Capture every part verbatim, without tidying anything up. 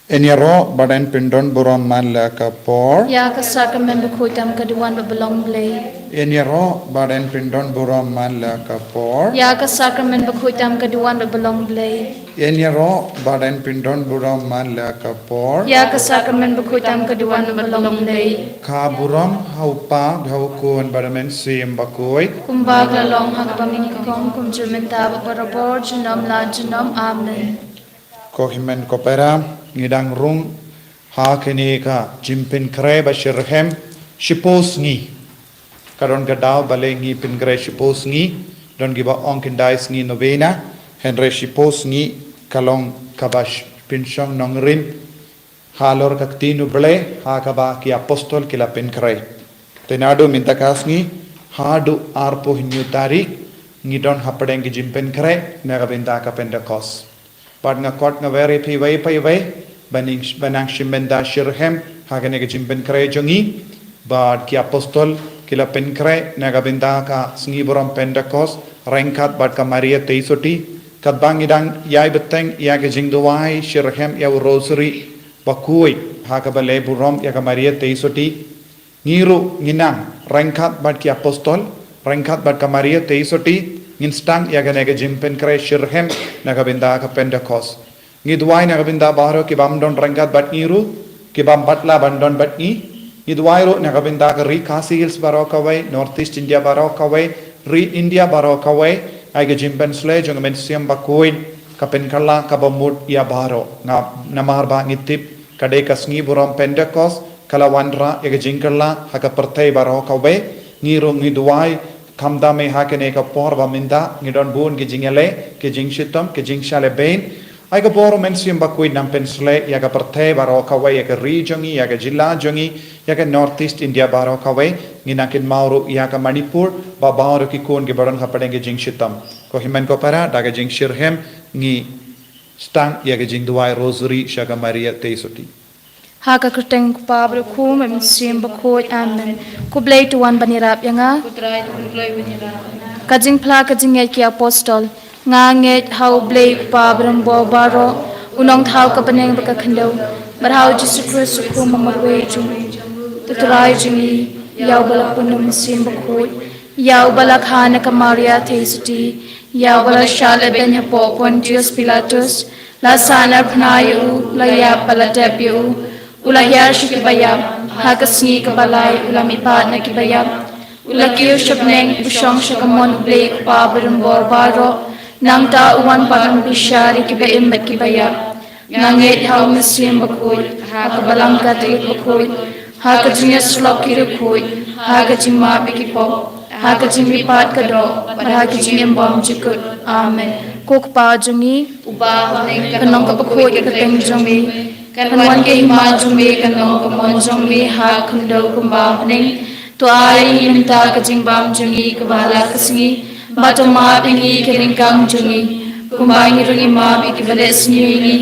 Yn ïaroh bad yn pyndon burom man la ka por. Ïa ka sakramen bakhuid tam ka duwan bad ba long Blei. Yn ïaroh bad yn pyndon burom man la ka por. Ïa ka sakramen bakhuid tam ka duwan bad ba long Blei. Yn ïaroh bad yn pyndon burom man la ka por. Ïa ka sakramen bakhuid tam ka duwan bad ba long Blei. Ka burom ha u Kpa, ha u Khun bad ha u Mynsiem Bakhuid. Kumba ka la long ha kaba nyngkong, kumjuh mynta bad barabor, junom la junom. Amen. Ko hynmen ko para, ngi dang rung ha kane ka jingpynkhreh ba shitrhem shiphew sngi. Ka don ka daw balei ngi pynkhreh shiphew sngi, don kiba ong khyndai sngi novena, hynrei shiphew sngi ka long kaba sh-, pynshong nongrim halor ka ktien U Blei ha kaba ki apostol ki la pynkhreh. Te naduh mynta ka sngi haduh arphew hynñiew tarik ngi don hapdeng ki jingpynkhreh na ka bynta ka Pentekost. Bad nga khot nga wer ïa phi iwei pa iwei ban nang, ban nang shim bynta shitrhem ha kane ka jingpynkhreh jong ngi. Bad ki apostol ki la pynkhreh na ka bynta ka sngi burom Pentekost ryngkat bad ka Maria Theisotti. Katba ngi dang ïai bteng ïa ka jingduwai shitrhem ïa u Rosary bakhuid ha kaba leh burom ïa ka Maria Theisotti, ngi ruh ngi nang ryngkat bad ki apostol, ryngkat bad ka Maria Theisotti, ngin sdang ïa kane ka jingpynkhreh shitrhem na ka bynta ka Pentekost. Ngi duwai na ka bynta baroh kibym don ryngkat bad ngi ruh, kibym pat lah ban don bad ngi. Ngi duwai ruh na ka bynta ka ri Khasi Hills baroh kawei, North East India baroh kawei, ri India baroh kawei, ai ka jingpynshlei jong ka Mynsiem Bakhuid ka pynkylla ka bamut ïa baroh. Nga, namar ba ngi tip ka dei ka sngi burom Pentekost, ka la wanrah ïa ka jingkylla ha ka pyrthei baroh kawei. Ngi ruh ngi duwai, khamtam eh ha kane ka por ba mynta ngi don bun ki jingïaleh, ki jingshitom, ki jingshah lehbeiñ. Ai ka bor u Mynsiem Bakhuid nang pynshlei ïa ka pyrthei baroh kawei, ïa ka ri jong ngi, ïa ka jylla jong ngi, ïa ka North East India baroh kawei. Ngi nang kynmaw ruh ïa ka Manipur, ba baroh ki khun kiba don hapdeng ki jingshitom. Ko hynmen ko para, da ka jingshitrhem ngi sdang ïa ka jingduwai Rosary sha ka Maria Theisotti. Ha ka kyrteng U Kpa bad U Khun bad U Mynsiem Bakhuid. Amen. Khublei, to wan ban ïarap ïa nga. Ka jingphla ka jingngeit ki apostol. Nga ngeit ha U Blei U Kpa ba don bor baroh, U Nongthaw ka bneng bad ka khyndew, bad ha U Jisu Khrist U Khun ba marwei jong U Trai jong ngi, ïa uba la pun da U Mynsiem Bakhuid, ïa uba la kha na ka Maria Theisotti, ïa uba la shah lehbeiñ hapoh Pontius Pilatus, la sahnarphna ïa u, la ïap bad la tep ïa u, u la hiar sha kiba ïap, ha ka sngi kaba lai u la mihpat na kiba ïap, u la kiew sha bneng, u shong sha kamon U Blei U Kpa ba don bor baroh. Nangta u wan pat ban bishar ïa kiba im bad kiba ïap. Nga ngeit ha U Mynsiem Bakhuid, ha ka Balang Katholik bakhuid, ha ka jingïasyllok ki riewkhuid, ha ka jingmap ïa ki pop, ha ka jingmihpat ka doh, bad ha ka jingim bymjukut. Amen. Ko Kpa jong ngi, uba ha bneng, kan long kaba khuid ka kyrteng jong me, kan wan ka hima jong me, kan long ka mon jong me ha ka khyndew kumba ha bneng. To ai ïa ngi mynta ka jingbam jong ngi kaba ha la ka sngi, bad to map ïa ngi ki ryngkang jong ngi, kumba ngi ruh ngi map ïa kiba leh sniew ïa ngi,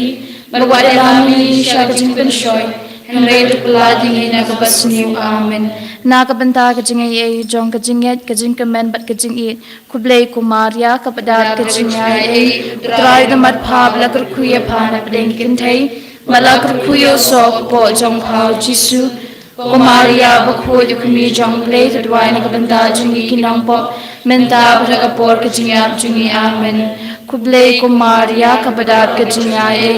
bad wat ïalam ïa ngi sha ka jingpynshoi, hynrei to pynlait ïa ngi na kaba sniew. Amen. Na ka bynta ka jingaiei jong ka jingngeit, ka jingkyrmen bad ka jingïeit, khublei ko Maria kaba dap ka jingaiei, U Trai u don bad pha, ba la kyrkhu ïa pha na pdeng ki kynthei, ba la kyrkhu ïa u soh u kpoh jong pha U Jisu. Ko Maria bakhuid, U Kmie jong U Blei, to duwai na ka bynta jong ngi ki nongpop, mynta bad ha ka por ka jingïap jong ngi. Amen. Khublei ko Maria kaba dap ka jingaiei,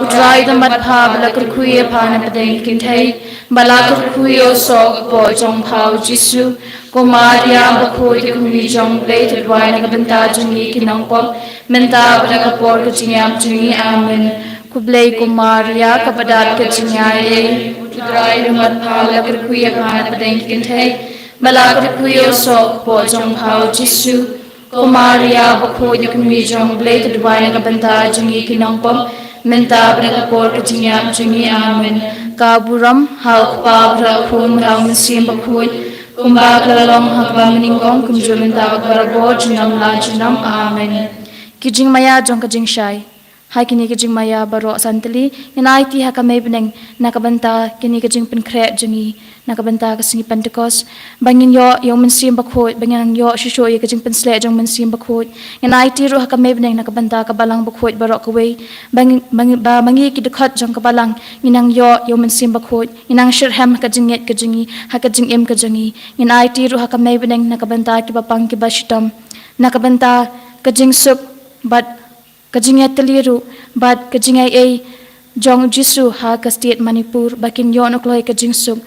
U Trai u don bad pha, ba la kyrkhu ïa pha na pdeng ki kynthei, ba la kyrkhu ïa u soh u kpoh jong pha U Jisu. Ko Maria bakhuid, U Kmie jong U Blei, to duwai na ka bynta jong ngi ki nongpop, mynta bad ha ka por ka jingïap jong ngi. Amen. Khublei ko Maria kaba dap ka jingaiei, U Trai u don bad pha, ba la kyrkhu ïa pha na pdeng ki kynthei, ba la kyrkhu ïa u soh u kpoh jong pha U Jisu. Ko Maria bakhuid, U Kmie jong U Blei, to duwai na ka bynta jong ngi ki nongpop, mynta bad ha ka por ka jingïap jong ngi. Amen. Ka burom ha U Kpa bad ha U Khun bad ha U Mynsiem Bakhuid, kumba ka la long ha kaba nyngkong, kumjuh mynta bad barabor, junom la junom. Amen. Ki jingmaïa jong ka jingshai. Ha kine ki jingmaïa baroh san tylli, ngin aiti ha ka mei bneng na ka bynta kine ki jingpynkhreh jong ngi na ka bynta ka sngi Pentekost, ba ngin ïoh ïa u Mynsiem Bakhuid, ba ngin nang ïoh shisha ïa ka jingpynsleh jong u Mynsiem Bakhuid. Ngin aiti ruh ha ka mei bneng na ka bynta ka balang bakhuid baroh kawei, ba ngi, ba ngi, ba ma ngi ki dkhot jong ka balang ngin nang ïoh ïa u Mynsiem Bakhuid, ngin nang shitrhem ha ka jingngeit ka jong ngi, ha ka jingim ka jong ngi. Ngin aiti ruh ha ka mei bneng na ka bynta kiba pang kiba shitom, na ka bynta ka jingsuk bad ka jingïatylli ruh bad ka jingaiei jong u Jisu ha ka state Manipur, ba kin ïoh noh kloi ka jingsuk.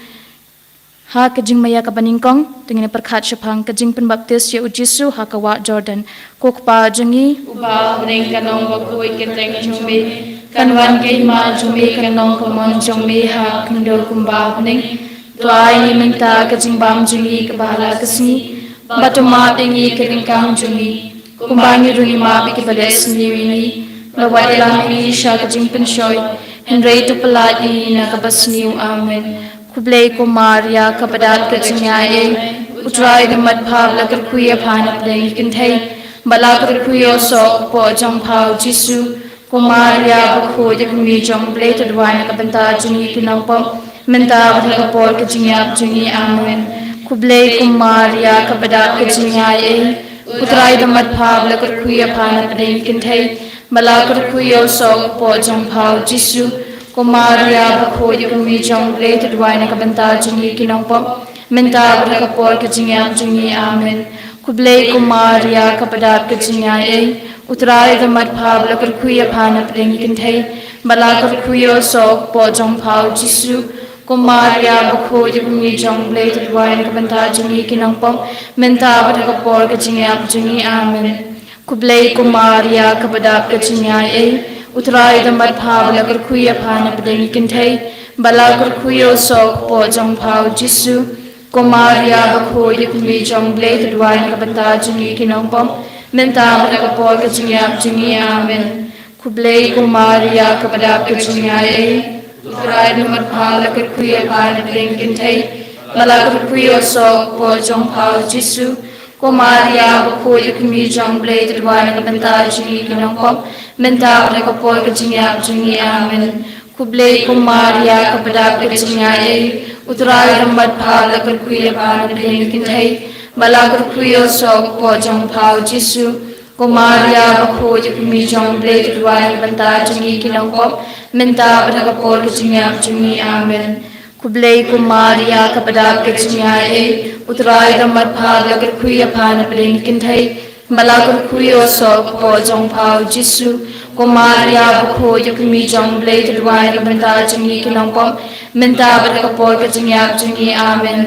Ha ka jingmaïa kaba nyngkong, to ngin pyrkhat shaphang ka jingpynbaptis ïa u Jisu ha ka wah Jordan. Ko Kpa jong ngi uba ha bneng, kan long bakhuid ka kyrteng jong me, kan wan ka hima jong me, kan long ka mon jong me ha khyndew kumba ha bneng. To ai ngi mynta ka jingbam jong ngi kaba hala ka sngi, bad to map ïa ngi ka ryngkang jong ngi, kumba ngi ruh ngi map ïa kiba leh sniew ïa ngi. Wat ïalam ïa ngi sha ka jingpynshoi, hynrei to pyllait ïa ngi na kaba sniew. Amen. Khublei ko Maria, kaba dap ka jingaiei, u Trai u don bad pha, ba la kyrkhu ïa pha na pdeng ki kynthei, ba la kyrkhu ïa u soh u kpoh jong pha u Jisu. Ko Maria bakhuid, ïa ka kmie jong u Blei, to duwai na ka bynta jong ngi ki nongpop, mynta bad ha ka por ka jingïap jong ngi. Amen. Khublei ko Maria, kaba dap ka jingaiei, u Trai u don bad pha, ba la kyrkhu ïa pha na pdeng ki kynthei, ba la kyrkhu ïa u soh u kpoh jong pha u Jisu. Ko Maria bakhuid, ïa ka kmie jong u Blei, to duwai na ka bynta jong ngi ki nongpop, mynta bad ha ka por ka jingïap jong ngi. Amen. Khublei ko Maria, kaba dap ka jingaiei, u Trai u don bad pha, ba la kyrkhu ïa pha na pdeng ki kynthei, ba la kyrkhu ïa u soh u kpoh jong pha u Jisu. Ko Maria bakhuid, ïa ka kmie jong u Blei, to duwai na ka bynta jong ngi ki nongpop, mynta bad ha ka por ka jingïap jong ngi. Amen. Khublei ko Maria, kaba dap ka jingaiei, u Trai u don bad pha, ba la kyrkhu ïa pha na pdeng ki kynthei, ba la kyrkhu ïa u soh u kpoh jong pha u Jisu. Ko Maria bakhuid, ïa ka kmie jong u Blei, to duwai na ka bynta jong ngi ki nongpop, mynta bad ha ka por ka jingïap jong ngi. Amen. Khublei ko Maria, kaba dap ka jingaiei, u Trai u don bad pha, ba la kyrkhu ïa pha na pdeng ki kynthei, ba la kyrkhu ïa u soh u kpoh jong pha u Jisu. Ko Maria bakhuid, ïa ka kmie jong u Blei, to duwai na ka bynta jong ngi ki nongpop, mynta bad ha ka por ka jingïap jong ngi. Amen. Khublei ko Maria, kaba dap ka jingaiei, u Trai u don bad pha, ba la kyrkhu ïa pha na pdeng ki kynthei, ba la kyrkhu ïa u soh u kpoh jong pha u Jisu. Ko Maria bakhuid, ïa ka kmie jong u Blei, to duwai na ka bynta jong ngi ki nongpop, mynta bad ha ka por ka jingïap jong ngi. Amen. Khublei ko Maria, kaba dap ka jingaiei, u Trai u don bad pha, ba la kyrkhu ïa pha na pdeng ki kynthei, ba la kyrkhu ïa u soh u kpoh jong pha u Jisu. Ko Maria bakhuid, ïa ka kmie jong u Blei, to duwai na ka bynta jong ngi ki nongpop, mynta bad ha ka por ka jingïap jong ngi. Amen.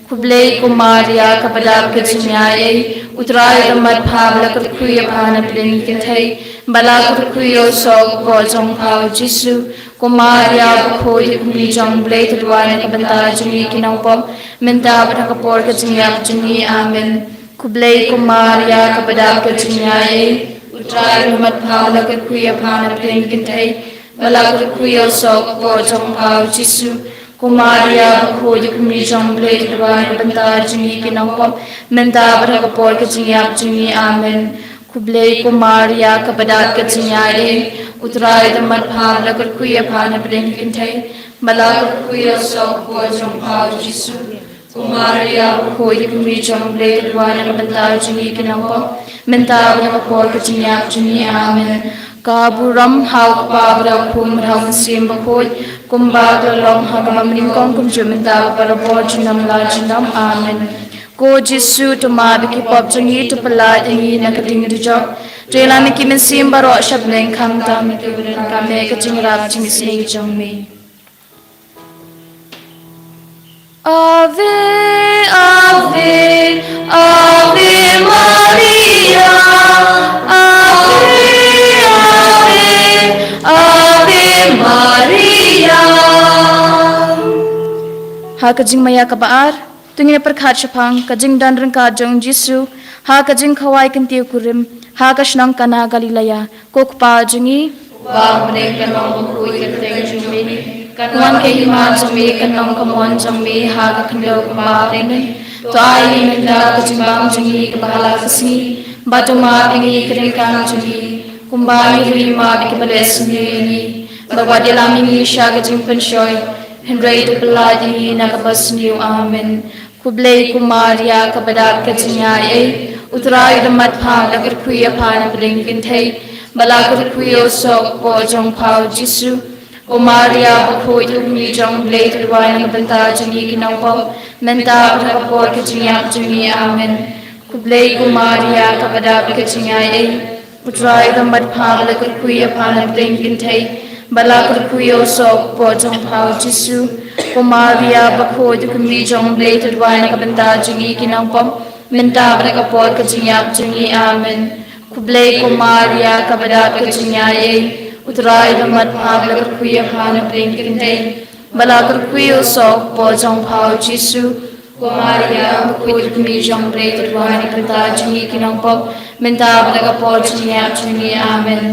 Khublei ko Maria, kaba dap ka jingaiei, u Trai u don bad pha, ba la kyrkhu ïa pha na pdeng ki kynthei, ba la kyrkhu ïa u soh u kpoh jong pha u Jisu. Ko Maria bakhuid, ïa ka kmie jong u Blei, to duwai na ka bynta jong ngi ki nongpop, mynta bad ha ka por ka jingïap jong ngi. Amen. Khublei ko Maria, kaba dap ka jingaiei, u Trai u don bad pha, ba la kyrkhu ïa pha na pdeng ki kynthei, ba la kyrkhu ïa u soh u kpoh jong pha u Jisu. Ko Maria bakhuid, ïa ka kmie jong u Blei, to duwai na ka bynta jong ngi ki nongpop, mynta bad ha ka por ka jingïap jong ngi. Amen. Khublei ko Maria, kaba dap ka jingaiei, u Trai u don bad pha, ba la kyrkhu ïa pha na pdeng ki kynthei, ba la kyrkhu ïa u soh u kpoh jong pha u Jisu. Ko Maria bakhuid, ïa ka kmie jong u Blei, to duwai na ka bynta jong ngi ki nongpop, mynta bad ha ka por ka jingïap jong ngi. Amen. Ka burom ha u Kpa bad ha u Khun bad ha u Mynsiem Bakhuid, kumba ka la long ha kaba nyngkong, kumjuh mynta bad barabor, junom la junom. Amen. Ko Jisu, to map ïa ki pop jong ngi, to pyllait ïa ngi na ka ding dujok, to ïalam ïa ki mynsiem baroh sha bneng, khamtam ïa kiba donkam ïa ka jingïarap jingisynei jong me. Ave, Ave, Ave Maria. Ave, Ave, Ave Maria. Ha ka jingmaïa kaba ar, to ngin ïa pyrkhat shaphang ka jingdon ryngkat jong u Jisu ha ka jingkhawai kyntiew kurim ha ka shnong Kana Galilea. Ko Kpa jong ngi uba ha bneng, kan long bakhuid ka kyrteng jong me, kan wan ka hima jong me, kan long ka mon jong me ha ka khyndew kumba ha bneng. To ai ïa ngi mynta ka jingbam jong ngi kaba hala ka sngi, bad to map ïa ngi ka ryngkang jong ngi, Kumba ngi ruh i map ïa kiba leh sniew ïa ngi, bad wat ïalam ïa ngi sha ka jingpynshoi, hynrei to pyllait ïa ngi na kaba sniew. Amen. Khublei ko Maria kaba dap ka jingaiei, U Trai u don bad pha, la kyrkhu ïa pha na pdeng ki kynthei, bad la kyrkhu ïa u soh u kpoh jong pha u Jisu. Ko Maria bakhuid, ka kmie jong U Blei, to duwai na ka bynta jong ngi ki nongpop, mynta bad ha ka por ka jingïap jong ngi. Amen. Khublei ko Maria kaba dap ka jingaiei, U Trai u don bad pha, la kyrkhu ïa pha na pdeng ki kynthei, bad la kyrkhu ïa u soh u kpoh jong pha u Jisu. Ko Maria bakhuid, ka kmie jong U Blei, to duwai na ka bynta jong ngi ki nongpop, mynta bad ha ka por ka jingïap jong ngi. Amen. Khublei ko Maria kaba dap ka jingaiei, U Trai u don bad pha, la kyrkhu ïa pha na pdeng ki kynthei, bad la kyrkhu ïa u soh u kpoh jong pha u Jisu. Ko Maria bakhuid, ka kmie jong U Blei, to duwai na ka bynta jong ngi ki nongpop, mynta bad ha ka por jingïap jong ngi. Amen.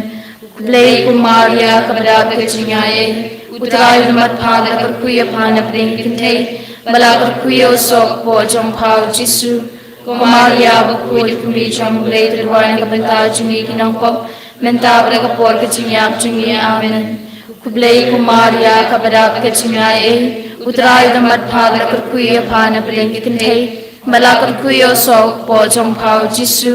Khublei ko Maria kaba dap ka jingaiei, U Trai u don bad pha, la kyrkhu ïa pha na pdeng ki kynthei, bad la kyrkhu ïa u soh u kpoh jong pha u Jisu. Ko Maria bakhuid, ka kmie jong U Blei, to duwai na ka bynta jong ngi ki nongpop, mynta bad ha ka por ka jingïap jong ngi. Amen. Khublei ko Maria kaba dap ka jingaiei, U Trai u don bad pha, la kyrkhu ïa pha na pdeng ki kynthei, bad la kyrkhu ïa u soh u kpoh jong pha u Jisu.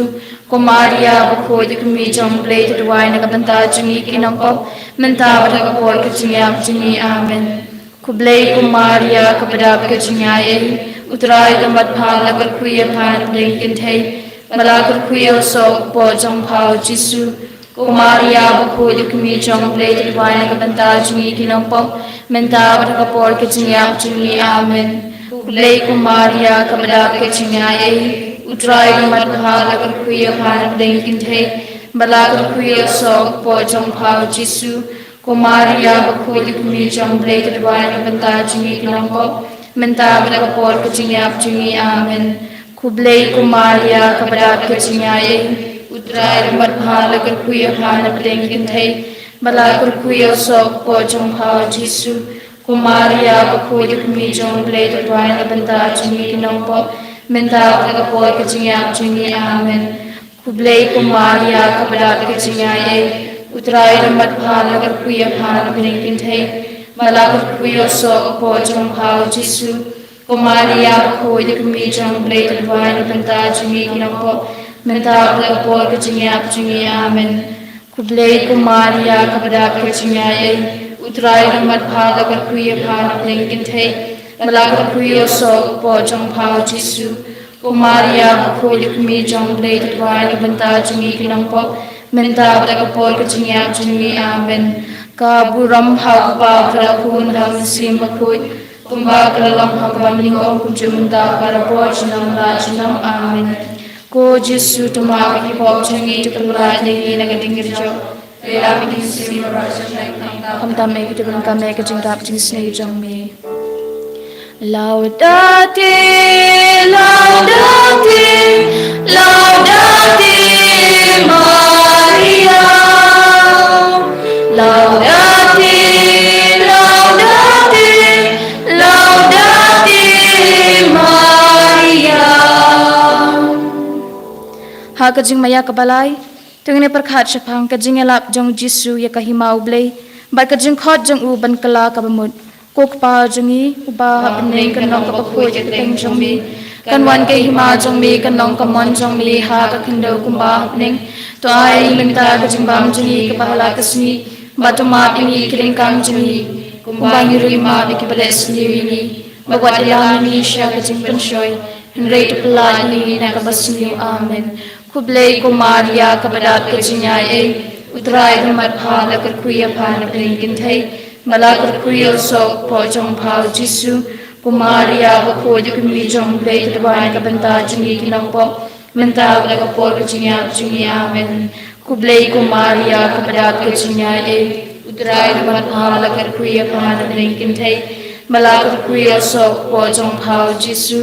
Ko Maria bakhuid, ka kmie jong U Blei, to duwai na ka bynta jong ngi ki nongpop, mynta bad ha ka por ka jingïap jong ngi. Amen. Khublei ko Maria kaba dap ka jingaiei, U Trai u don bad pha, la kyrkhu ïa pha na pdeng ki kynthei, bad la kyrkhu ïa u soh u kpoh jong pha u Jisu. Ko Maria bakhuid, ka kmie jong U Blei, to duwai na ka bynta jong ngi ki nongpop, mynta bad ha ka por ka jingïap jong ngi. Amen. Khublei ko Maria kaba dap ka jingaiei, U Trai u don bad pha, la kyrkhu ïa pha na pdeng ki kynthei, bad la kyrkhu ïa u soh u kpoh jong pha u Jisu. Ko Maria bakhuid, ka kmie jong U Blei, to duwai na ka bynta jong ngi ki nongpop, mynta bad ha ka por ka jingïap jong ngi. Amen. Khublei ko Maria kaba dap ka jingaiei, U Trai u don bad pha, la kyrkhu ïa pha na pdeng ki kynthei, bad la kyrkhu ïa u soh u kpoh jong pha u Jisu. Ko Maria bakhuid, ka kmie jong U Blei, to duwai na ka bynta jong ngi ki nongpop, mynta bad ha ka por ka jingïap jong ngi. Amen. Khublei ko Maria kaba dap ka jingaiei, U Trai u don bad pha, la kyrkhu ïa pha na pdeng ki kynthei, bad la kyrkhu ïa u soh u kpoh jong pha u Jisu. Ko Maria bakhuid, ka kmie jong U Blei, to duwai na ka bynta jong ngi ki nongpop, mynta bad ha ka por ka jingïap jong ngi. Amen. Khublei ko Maria kaba dap ka jingaiei, U Trai u don bad pha, la kyrkhu ïa pha na pdeng ki kynthei, bad la kyrkhu ïa u soh u kpoh jong pha u Jisu. Ko Maria bakhuid, ka kmie jong U Blei, to duwai na ka bynta jong ngi ki nongpop, mynta bad ha ka por ka jingïap jong ngi. Amen. Ka burom ha U Kpa, ha U Khun, ha U Mynsiem Bakhuid, kumba ka la long ha kaba nyngkong, kumjuh mynta, barabor, junom la junom. Amen. Ko Jisu, to map ïa ki pop jong ngi, to pyllait ïa ngi na ka diengkyrjoh. Khamtam eh ïa kito kiba donkam eh ka jingdap jingisynei jong me. Laudate, laudate, laudate Maria. Laudate, laudate, laudate Maria. Ha ka jingmaïa kaba lai, to ngin ïa pyrkhat shaphang ka jingïalap jong u Jisu ïa ka hima U Blei, bad ka jingkhot jong u ban kylla kaba mut. Ko Kpa jong ngi, uba ha bneng, kan long kaba khuid ka kyrteng jong me. Kan wan ka hima jong me, kan long ka mon jong me ha ka khyndew kumba ha bneng. To ai mynta ka jingbam jong ngi kaba ha la ka sngi, bad to map ïa ngi ki ryngkang jong ngi, kumba ngi ruh ngi map ïa kiba leh sniew ïa ngi. Bad wat ïalam ïa ngi sha ka jingpynshoi, hynrei to pyllait ïa ngi na kaba sniew. Amen. Khublei ko Maria kaba dap ka jingaiei, U Trai u don bad pha, la kyrkhu ïa pha na pdeng ki kynthei, bad la kyrkhu ïa u soh u kpoh jong pha u Jisu. Ko Maria bakhuid, ka kmie jong U Blei, to duwai na ka bynta jong ngi ki nongpop, mynta bad ha ka por ka jingïap jong ngi. Amen. Khublei ko Maria kaba dap ka jingaiei, U Trai u don bad pha, la kyrkhu ïa pha na pdeng ki kynthei, bad la kyrkhu ïa u soh u kpoh jong pha u Jisu.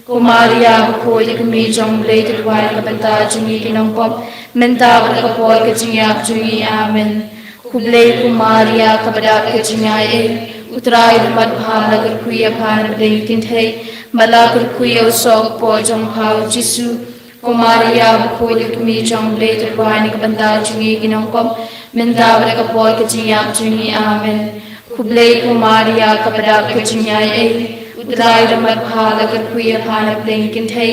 Ko Maria bakhuid, ka kmie jong U Blei, to duwai na ka bynta jong ngi ki nongpop, mynta bad ha ka por ka jingïap jong ngi. Amen. Khublei ko Maria kaba dap ka jingaiei, U Trai u don bad pha, la kyrkhu ïa pha na pdeng ki kynthei, bad la kyrkhu ïa u soh u kpoh jong pha u Jisu. Ko Maria bakhuid, ka kmie jong U Blei, to duwai na ka bynta jong ngi ki nongpop, mynta bad ha ka por ka jingïap jong ngi. Amen. Khublei ko Maria kaba dap ka jingïaid ei, U Trai u don bad pha, la kyrkhu ïa pha na pdeng ki kynthei,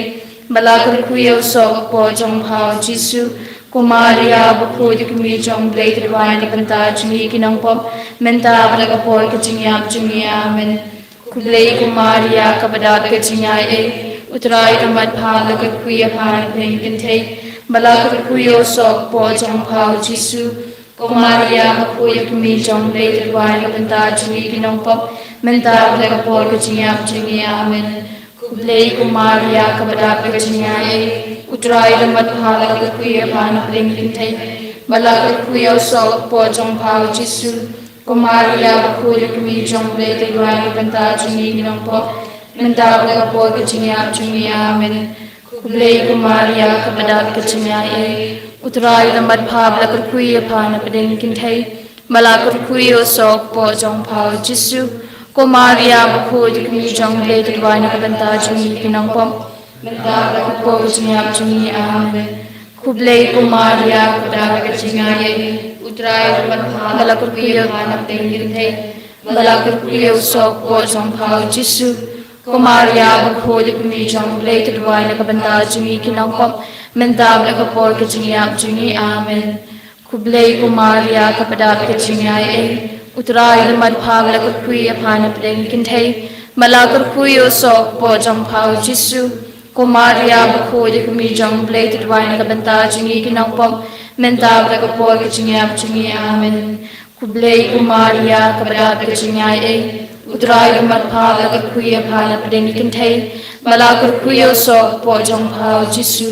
bad la kyrkhu ïa u soh ka kpoh jong pha U Jisu. Ko Maria bakhuid, ka kmie jong U Blei, to duwai na ka bynta jong ngi ki nongpop, mynta bad ha ka por ka jingïap jong ngi. Amen. Khublei ko Maria kaba dap ka jingïaid ei, U Trai u don bad pha, la kyrkhu ïa pha na pdeng ki kynthei, bad la kyrkhu ïa u soh ka kpoh jong pha U Jisu. Ko Maria bakhuid, ka kmie jong U Blei, to duwai na ka bynta jong ngi ki nongpop, mynta bad ha ka por ka jingïap jong ngi. Amen. Khublei ko Maria kaba dap ka jingïaid ei, U Trai u don bad pha, la kyrkhu ïa pha na pdeng ki kynthei, bad la kyrkhu ïa u soh ka kpoh jong pha U Jisu. Ko Maria bakhuid, ka kmie jong U Blei, to duwai na ka bynta jong ngi ki nongpop, mynta bad ha ka por ka jingïap jong ngi. Amen. Khublei ko Maria kaba dap ka jingïaid ei, U Trai u don bad pha, bad la kyrkhu ïa pha na pdeng ki kynthei, bad la kyrkhu ïa u soh ka kpoh jong pha U Jisu. Ko Maria bakhuid, ka kmie jong U Blei, to duwai na ka bynta jong ngi ki nongpop, mynta bad ha ka por ka jingïap jong ngi. Amen. Khublei ko Maria kaba dap ka jingïaid ei, U Trai u don bad pha, bad la kyrkhu ïa pha na pdeng ki kynthei, bad la kyrkhu ïa u soh ka kpoh jong pha U Jisu. Ko Maria bakhuid, ka kmie jong U Blei, to duwai na ka bynta jong ngi ki nongpop, mynta bad ha ka por ka jingïap jong ngi. Amen. Khublei ko Maria kaba dap ka jingïaid ei, U Trai u don bad pha, bad la kyrkhu ïa pha na pdeng ki kynthei, bad la kyrkhu ïa u soh ka kpoh jong pha U Jisu. Ko Maria bakhuid, ka kmie jong U Blei, to duwai na ka bynta jong ngi ki nongpop, mynta bad ha ka por ka jingïap jong ngi. Amen. Khublei ko Maria kaba dap ka jingïaid ei, U Trai u don bad pha, bad la kyrkhu ïa pha na pdeng ki kynthei, bad la kyrkhu ïa u soh ka kpoh jong pha U Jisu.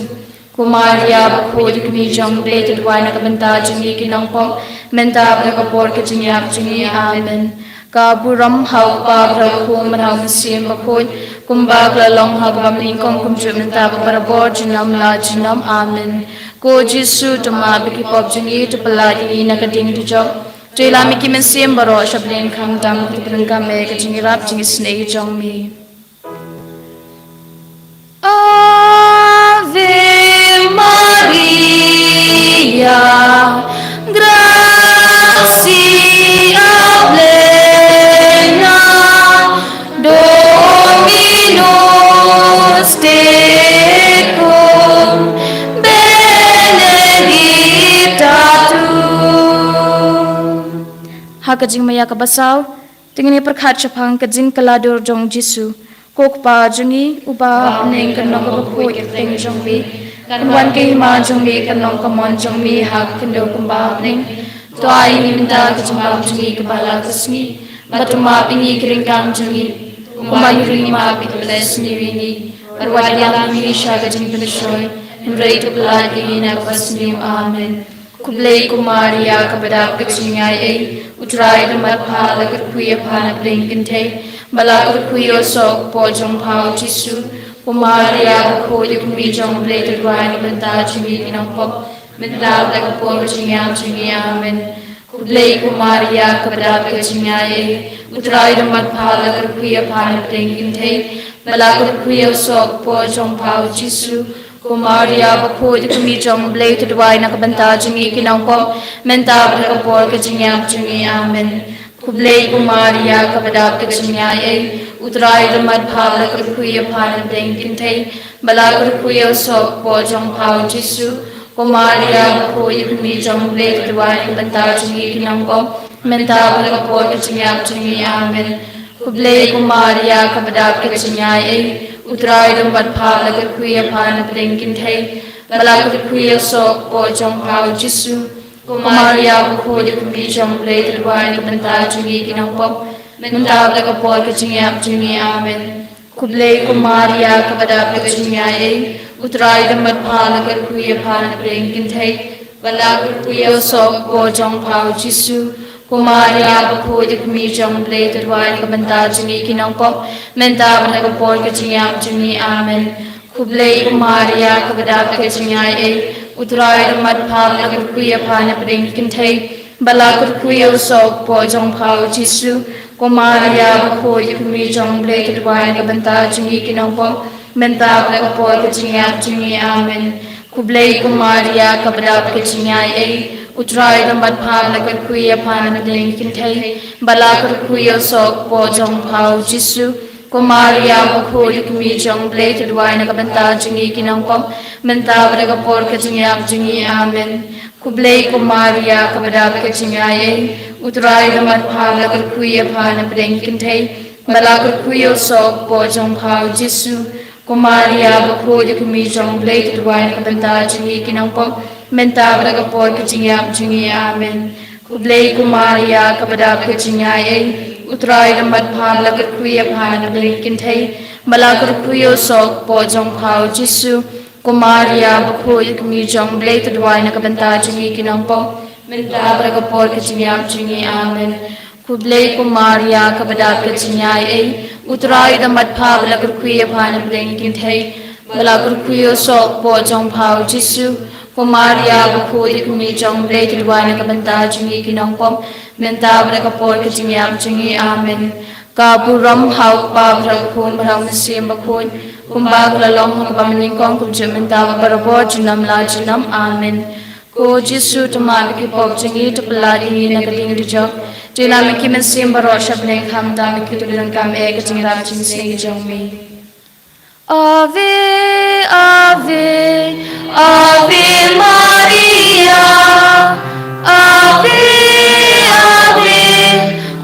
Ko Maria bakhuid, ka kmie jong U Blei, to duwai na ka bynta jong ngi ki nongpop, mynta bad ha ka por ka jingïap jong ngi. Amen. Ka burom ha U Kpa bad ha U Khun bad ha U Mynsiem Bakhuid, kumba ka la long ha kaba nyngkong, kumjuh mynta bad barabor, junom la junom. Amen. Ko Jisu, to map ïa ki pop jong ngi, to pyllait ïa ngi na ka ding dujok, to ïalam ïa ki mynsiem baroh sha pdeng khang dam, to pyndonkam ïa ka jingïarap jingisynei jong me. Ave Maria, gratia plena, Dominus tecum, benedicta tu. Ha ka jingmaïa kaba saw, to ngin ïa pyrkhat shaphang ka jingkylla dur jong U Jisu. Ko Kpa jong ngi uba ha bneng, kan long kaba khuid ka kyrteng jong me, kan wan ka hima jong me, kan long ka mon jong me ha ka khyndew kumba ha bneng. To ai ïa ngi mynta ka jingbam jong ngi kaba la ka sngi, bad to map ïa ngi ki ryngkang jong ngi, kumba ngi ruh ngi map ïa kiba la sniew ïa ngi. Bad wat ïalam ïa ngi sha ka jingpynshoi, hynrei to pyllait ïa ngi na kaba sniew. Amen. Khublei ko Maria kaba dap ka jingïaid ei, U Trai u don bad pha, la kyrkhu ïa pha na pdeng ki kynthei, bad la kyrkhu ïa u soh ka kpoh jong pha U Jisu. Ko Maria bakhuid, ka kmie jong U Blei, to duwai na ka bynta jong ngi ki nongpop, mynta bad ha ka por ka jingïap jong ngi. Amen. Khublei ko Maria kaba dap ka jingïaid ei, U Trai u don bad pha, la kyrkhu ïa pha na pdeng ki kynthei, bad la kyrkhu ïa u soh ka kpoh jong pha U Jisu. Ko Maria bakhuid, ka kmie jong U Blei, to duwai na ka bynta jong ngi ki nongpop, mynta bad ha ka por ka jingïap jong ngi. Amen. Khublei ko Maria kaba dap ka jingïaid ei, U Trai u don bad pha, la kyrkhu ïa pha na pdeng ki kynthei, bad la kyrkhu ïa u soh ka kpoh jong pha U Jisu. Ko Maria bakhuid, ka kmie jong U Blei, to duwai na ka bynta jong ngi ki nongpop, mynta bad ha ka por ka jingïap jong ngi. Amen. Khublei ko Maria kaba dap ka jingïaid ei, U Trai u don bad pha, la kyrkhu ïa pha na pdeng ki kynthei, bad la kyrkhu ïa u soh ka kpoh jong pha U Jisu. Ko Maria bakhuid, ka kmie jong U Blei, to duwai na ka bynta jong ngi ki nongpop, mynta bad ha ka por ka jingïap jong ngi. Amen. Khublei ko Maria kaba dap ka jingïaid ei, U Trai u don bad pha, la kyrkhu ïa pha na pdeng ki kynthei, bad la kyrkhu ïa u soh ka kpoh jong pha U Jisu. Ko Maria bakhuid, ka kmie jong U Blei, to duwai na ka bynta jong ngi ki nongpop, mynta bad ha ka por ka jingïap jong ngi. Amen. Khublei ko Maria kaba dap ka jingïaid ei, U Trai u don bad pha, la kyrkhu ïa pha na pdeng ki kynthei, bad la kyrkhu ïa u soh ka kpoh jong pha U Jisu. Ko Maria bakhuid, ka kmie jong U Blei, to duwai na ka bynta jong ngi ki nongpop, mynta bad ha ka por ka jingïap jong ngi. Amen. Khublei ko Maria, kaba dap ka jingïaiei, U Trai u don bad pha, ba la kyrkhu ïa pha na pdeng ki kynthei, ba la kyrkhu ïa u soh ka kpoh jong pha u Jisu. Ko Maria, bakhuid ïa ka kmie jong U Blei, to duwai na ka bynta jong ngi ki nongpop, mynta bad ha ka por ka jingïap jong ngi. Amen. Khublei ko Maria, kaba dap ka jingïaiei, U Trai u don bad pha, ba la kyrkhu ïa pha na pdeng ki kynthei, ba la kyrkhu ïa u soh ka kpoh jong pha u Jisu. Ko Maria, bakhuid ïa ka kmie jong U Blei, to duwai na ka bynta jong ngi ki nongpop, mynta bad ha ka por ka jingïap jong ngi. Amen. Khublei ko Maria, kaba dap ka jingïaiei, U Trai u don bad pha, ba la kyrkhu ïa pha na pdeng ki kynthei, ba la kyrkhu ïa u soh ka kpoh jong pha u Jisu. Ko Maria, bakhuid ïa ka kmie jong U Blei, to duwai na ka bynta jong ngi ki nongpop, mynta bad ha ka por ka jingïap jong ngi. Amen. Khublei ko Maria, kaba dap ka jingïaiei, U Trai u don bad pha, ba la kyrkhu ïa pha na pdeng ki kynthei, ba la kyrkhu ïa u soh ka kpoh jong pha u Jisu. Ko Maria, bakhuid ïa ka kmie jong U Blei, to duwai na ka bynta jong ngi ki nongpop, mynta bad ha ka por ka jingïap jong ngi. Amen. Ka burom ha U Kpa bad ha U Khun bad ha U Mynsiem Bakhuid, kumba ka la long ha kaba mynnyngkong, kumjuh mynta bad barabor, junom la junom. Amen. Ko Jisu, to map ïa ki pop jong ngi, to pyllait ïa ngi na ka diengdujok, to ïalam ïa ki mynsiem baroh sha bneng, khamtam ïa kito kiba donkam ïa ka jingrap jingsniew jong me. Ave, Ave, Ave Maria. Ave, Ave,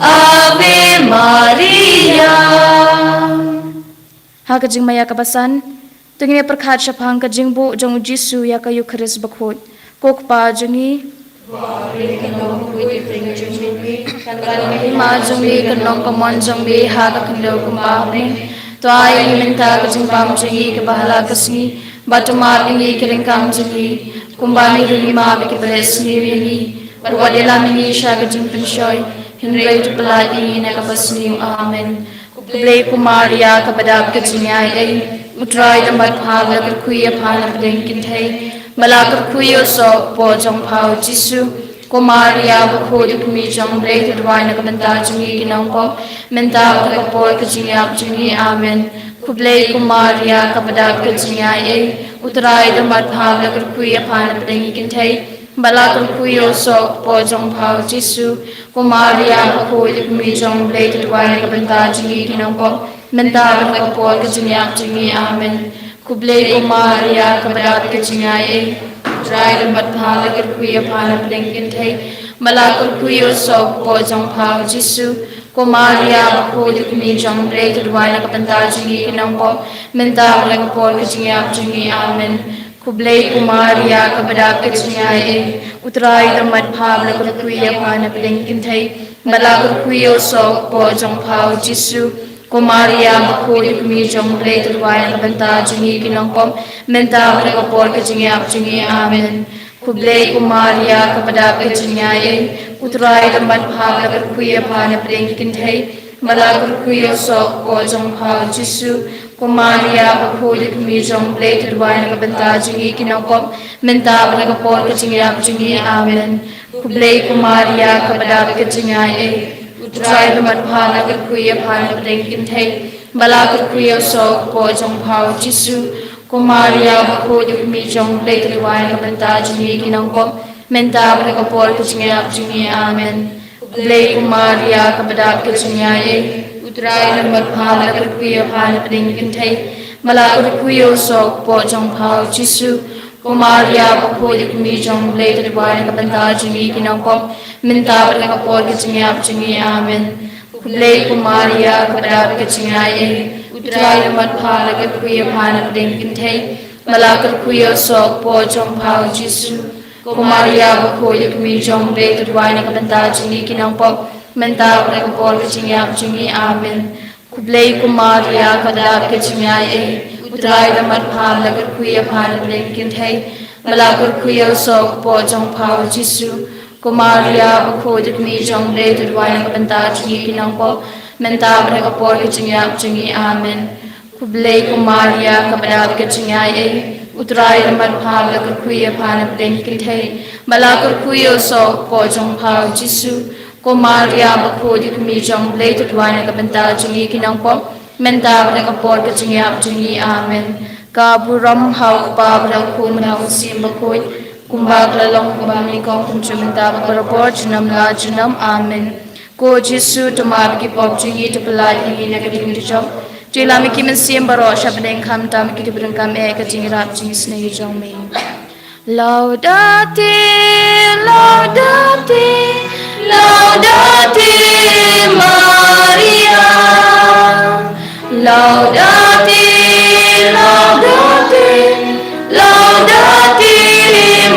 Ave Maria. Ha ka jingmaïa kaba san, to ngin ïa pyrkhat shaphang ka jingbuh jong u Jisu ïa ka Eukharist bakhuid. Ko Kpa jong ngi, ka long ka mon jong me, ka long ka mon jong me ha ka khyndew kumba ha bneng. To ai ïa ngi mynta ka jingbam jong ngi kaba hala ka sngi, bad to map ïa ngi ki ryngkang jong ngi, kumba ngi ruh ngi map ïa kiba leh sniew ïa ngi, bad wat ïalam ïa ngi sha ka jingpynshoi, hynrei to pyllait ïa ngi na kaba sniew. Amen. Khublei ko Maria, kaba dap ka jingïaiei, U Trai u don bad pha, ba la kyrkhu ïa pha na pdeng ki kynthei, ba la kyrkhu ïa u soh ka kpoh jong pha u Jisu. Ko Maria, bakhuid ïa ka kmie jong U Blei, to duwai na ka bynta jong ngi ki nongpop, mynta bad ha ka por ka jingïap jong ngi. Amen. Khublei ko Maria, kaba dap ka jingïaiei, U Trai u don bad pha, ba la kyrkhu ïa pha na pdeng ki kynthei, ba la kyrkhu ïa u soh ka kpoh jong pha u Jisu. Ko Maria, bakhuid ïa ka kmie jong U Blei, to duwai na ka bynta jong ngi ki nongpop, mynta bad ha ka por ka jingïap jong ngi. Amen. Khublei ko Maria, kaba dap ka jingïaiei, U Trai u don bad pha, ba la kyrkhu ïa pha na pdeng ki kynthei, ba la kyrkhu ïa u soh ka kpoh jong pha u Jisu. Ko Maria, bakhuid ïa ka kmie jong U Blei, to duwai na ka bynta jong ngi ki nongpop, mynta bad ha ka por ka jingïap jong ngi. Amen. Khublei ko Maria, kaba dap ka jingïaiei, U Trai u don bad pha, ba la kyrkhu ïa pha na pdeng ki kynthei, ba la kyrkhu ïa u soh ka kpoh jong pha u Jisu. Ko Maria, bakhuid ïa ka kmie jong U Blei, to duwai na ka bynta jong ngi ki nongpop, mynta bad ha ka por ka jingïap jong ngi. Amen. Khublei ko Maria, kaba dap ka jingïaiei, U Trai u don bad pha, ba la kyrkhu ïa pha na pdeng ki kynthei, ba la kyrkhu ïa u soh ka kpoh jong pha u Jisu. Ko Maria, bakhuid ïa ka kmie jong U Blei, to duwai na ka bynta jong ngi ki nongpop, mynta bad ha ka por ka jingïap jong ngi. Amen. Khublei ko Maria, kaba dap ka jingïaiei, U Trai u don bad pha, ba la kyrkhu ïa pha na pdeng ki kynthei, ba la kyrkhu ïa u soh ka kpoh jong pha u Jisu. Ko Maria, bakhuid ïa ka kmie jong U Blei, to duwai na ka bynta jong ngi ki nongpop, mynta bad ha ka por ka jingïap jong ngi. Amen. Khublei ko Maria, kaba dap ka jingïaiei, U Trai u don bad pha, ba la kyrkhu ïa pha na pdeng ki kynthei, ba la kyrkhu ïa u soh ka kpoh jong pha u Jisu. Ko Maria, bakhuid ïa ka kmie jong U Blei, to duwai na ka bynta jong ngi ki nongpop, mynta bad ha ka por ka jingïap jong ngi. Amen. Khublei ko Maria, kaba dap ka jingïaiei, U Trai u don bad pha, ba la kyrkhu ïa pha na pdeng ki kynthei, ba la kyrkhu ïa u soh ka kpoh jong pha u Jisu. Ko Maria, bakhuid ïa ka kmie jong U Blei, to duwai na ka bynta jong ngi ki nongpop, mynta bad ha ka por ka jingïap jong ngi. Amen. Khublei ko Maria, kaba dap ka jingïaiei, U Trai u don bad pha, ba la kyrkhu ïa pha na pdeng ki kynthei, ba la kyrkhu ïa u soh ka kpoh jong pha u Jisu. Ko Maria, bakhuid ïa ka kmie jong U Blei, to duwai na ka bynta jong ngi ki nongpop, mynta bad ha ka por ka jingïap jong ngi. Amen. Khublei ko Maria, kaba dap ka jingïaiei, U Trai u don bad pha, ba la kyrkhu ïa pha na pdeng ki kynthei, ba la kyrkhu ïa u soh ka kpoh jong pha u Jisu. Ko Maria, bakhuid ïa ka kmie jong U Blei, to duwai na ka bynta jong ngi ki nongpop, Mynta bad ha ka por ka jingïap jong ngi. Amen. Ka burom ha U Kpa bad ha U Khun bad ha U Mynsiem Bakhuid, kumba ka la long, kumba mynnyngkong, kumjuh mynta bad barabor, junom la junom. Amen. Ko Jisu, to map ïa ki pop jong ngi, to pyllait ïa ngi na ka jingdijop, to ïalam ïa ki mynsiem baroh sha bneng, khamtam ïa kito kiba donkam eh ka jingïarap jingisynei jong me. Laudate, laudate, laudate Maria. Laudate, laudate, laudate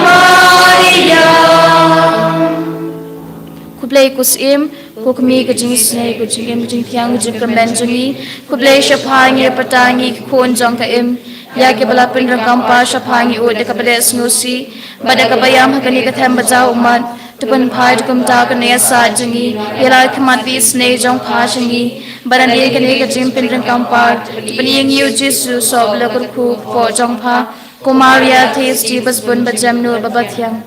Maria. Khublei ko Syiem, ko Kmie ka jingisynei, ko jingim, ka jingthiang, ka jingkyrmen jong ngi. Khublei shaphang ïa pyrta ngi ki khun jong ka Im, ïa kiba la pyndonkam paw shaphang ngi, ud da kaba leh sngewsih bad da kaba ïam ha kane ka them ba jaw ummat. To pynphai da kumta ka nongïasaid jong ngi ïa la ka khmat ba isynei jong pha sha ngi, bad hadien kane ka jingpyndonkam paw, to pynïeng ïa u Jisu soh ba la kyrkhu hapoh jong pha. Ko Maria Theisotti, ba sbun bad jem noh bad ba thiang.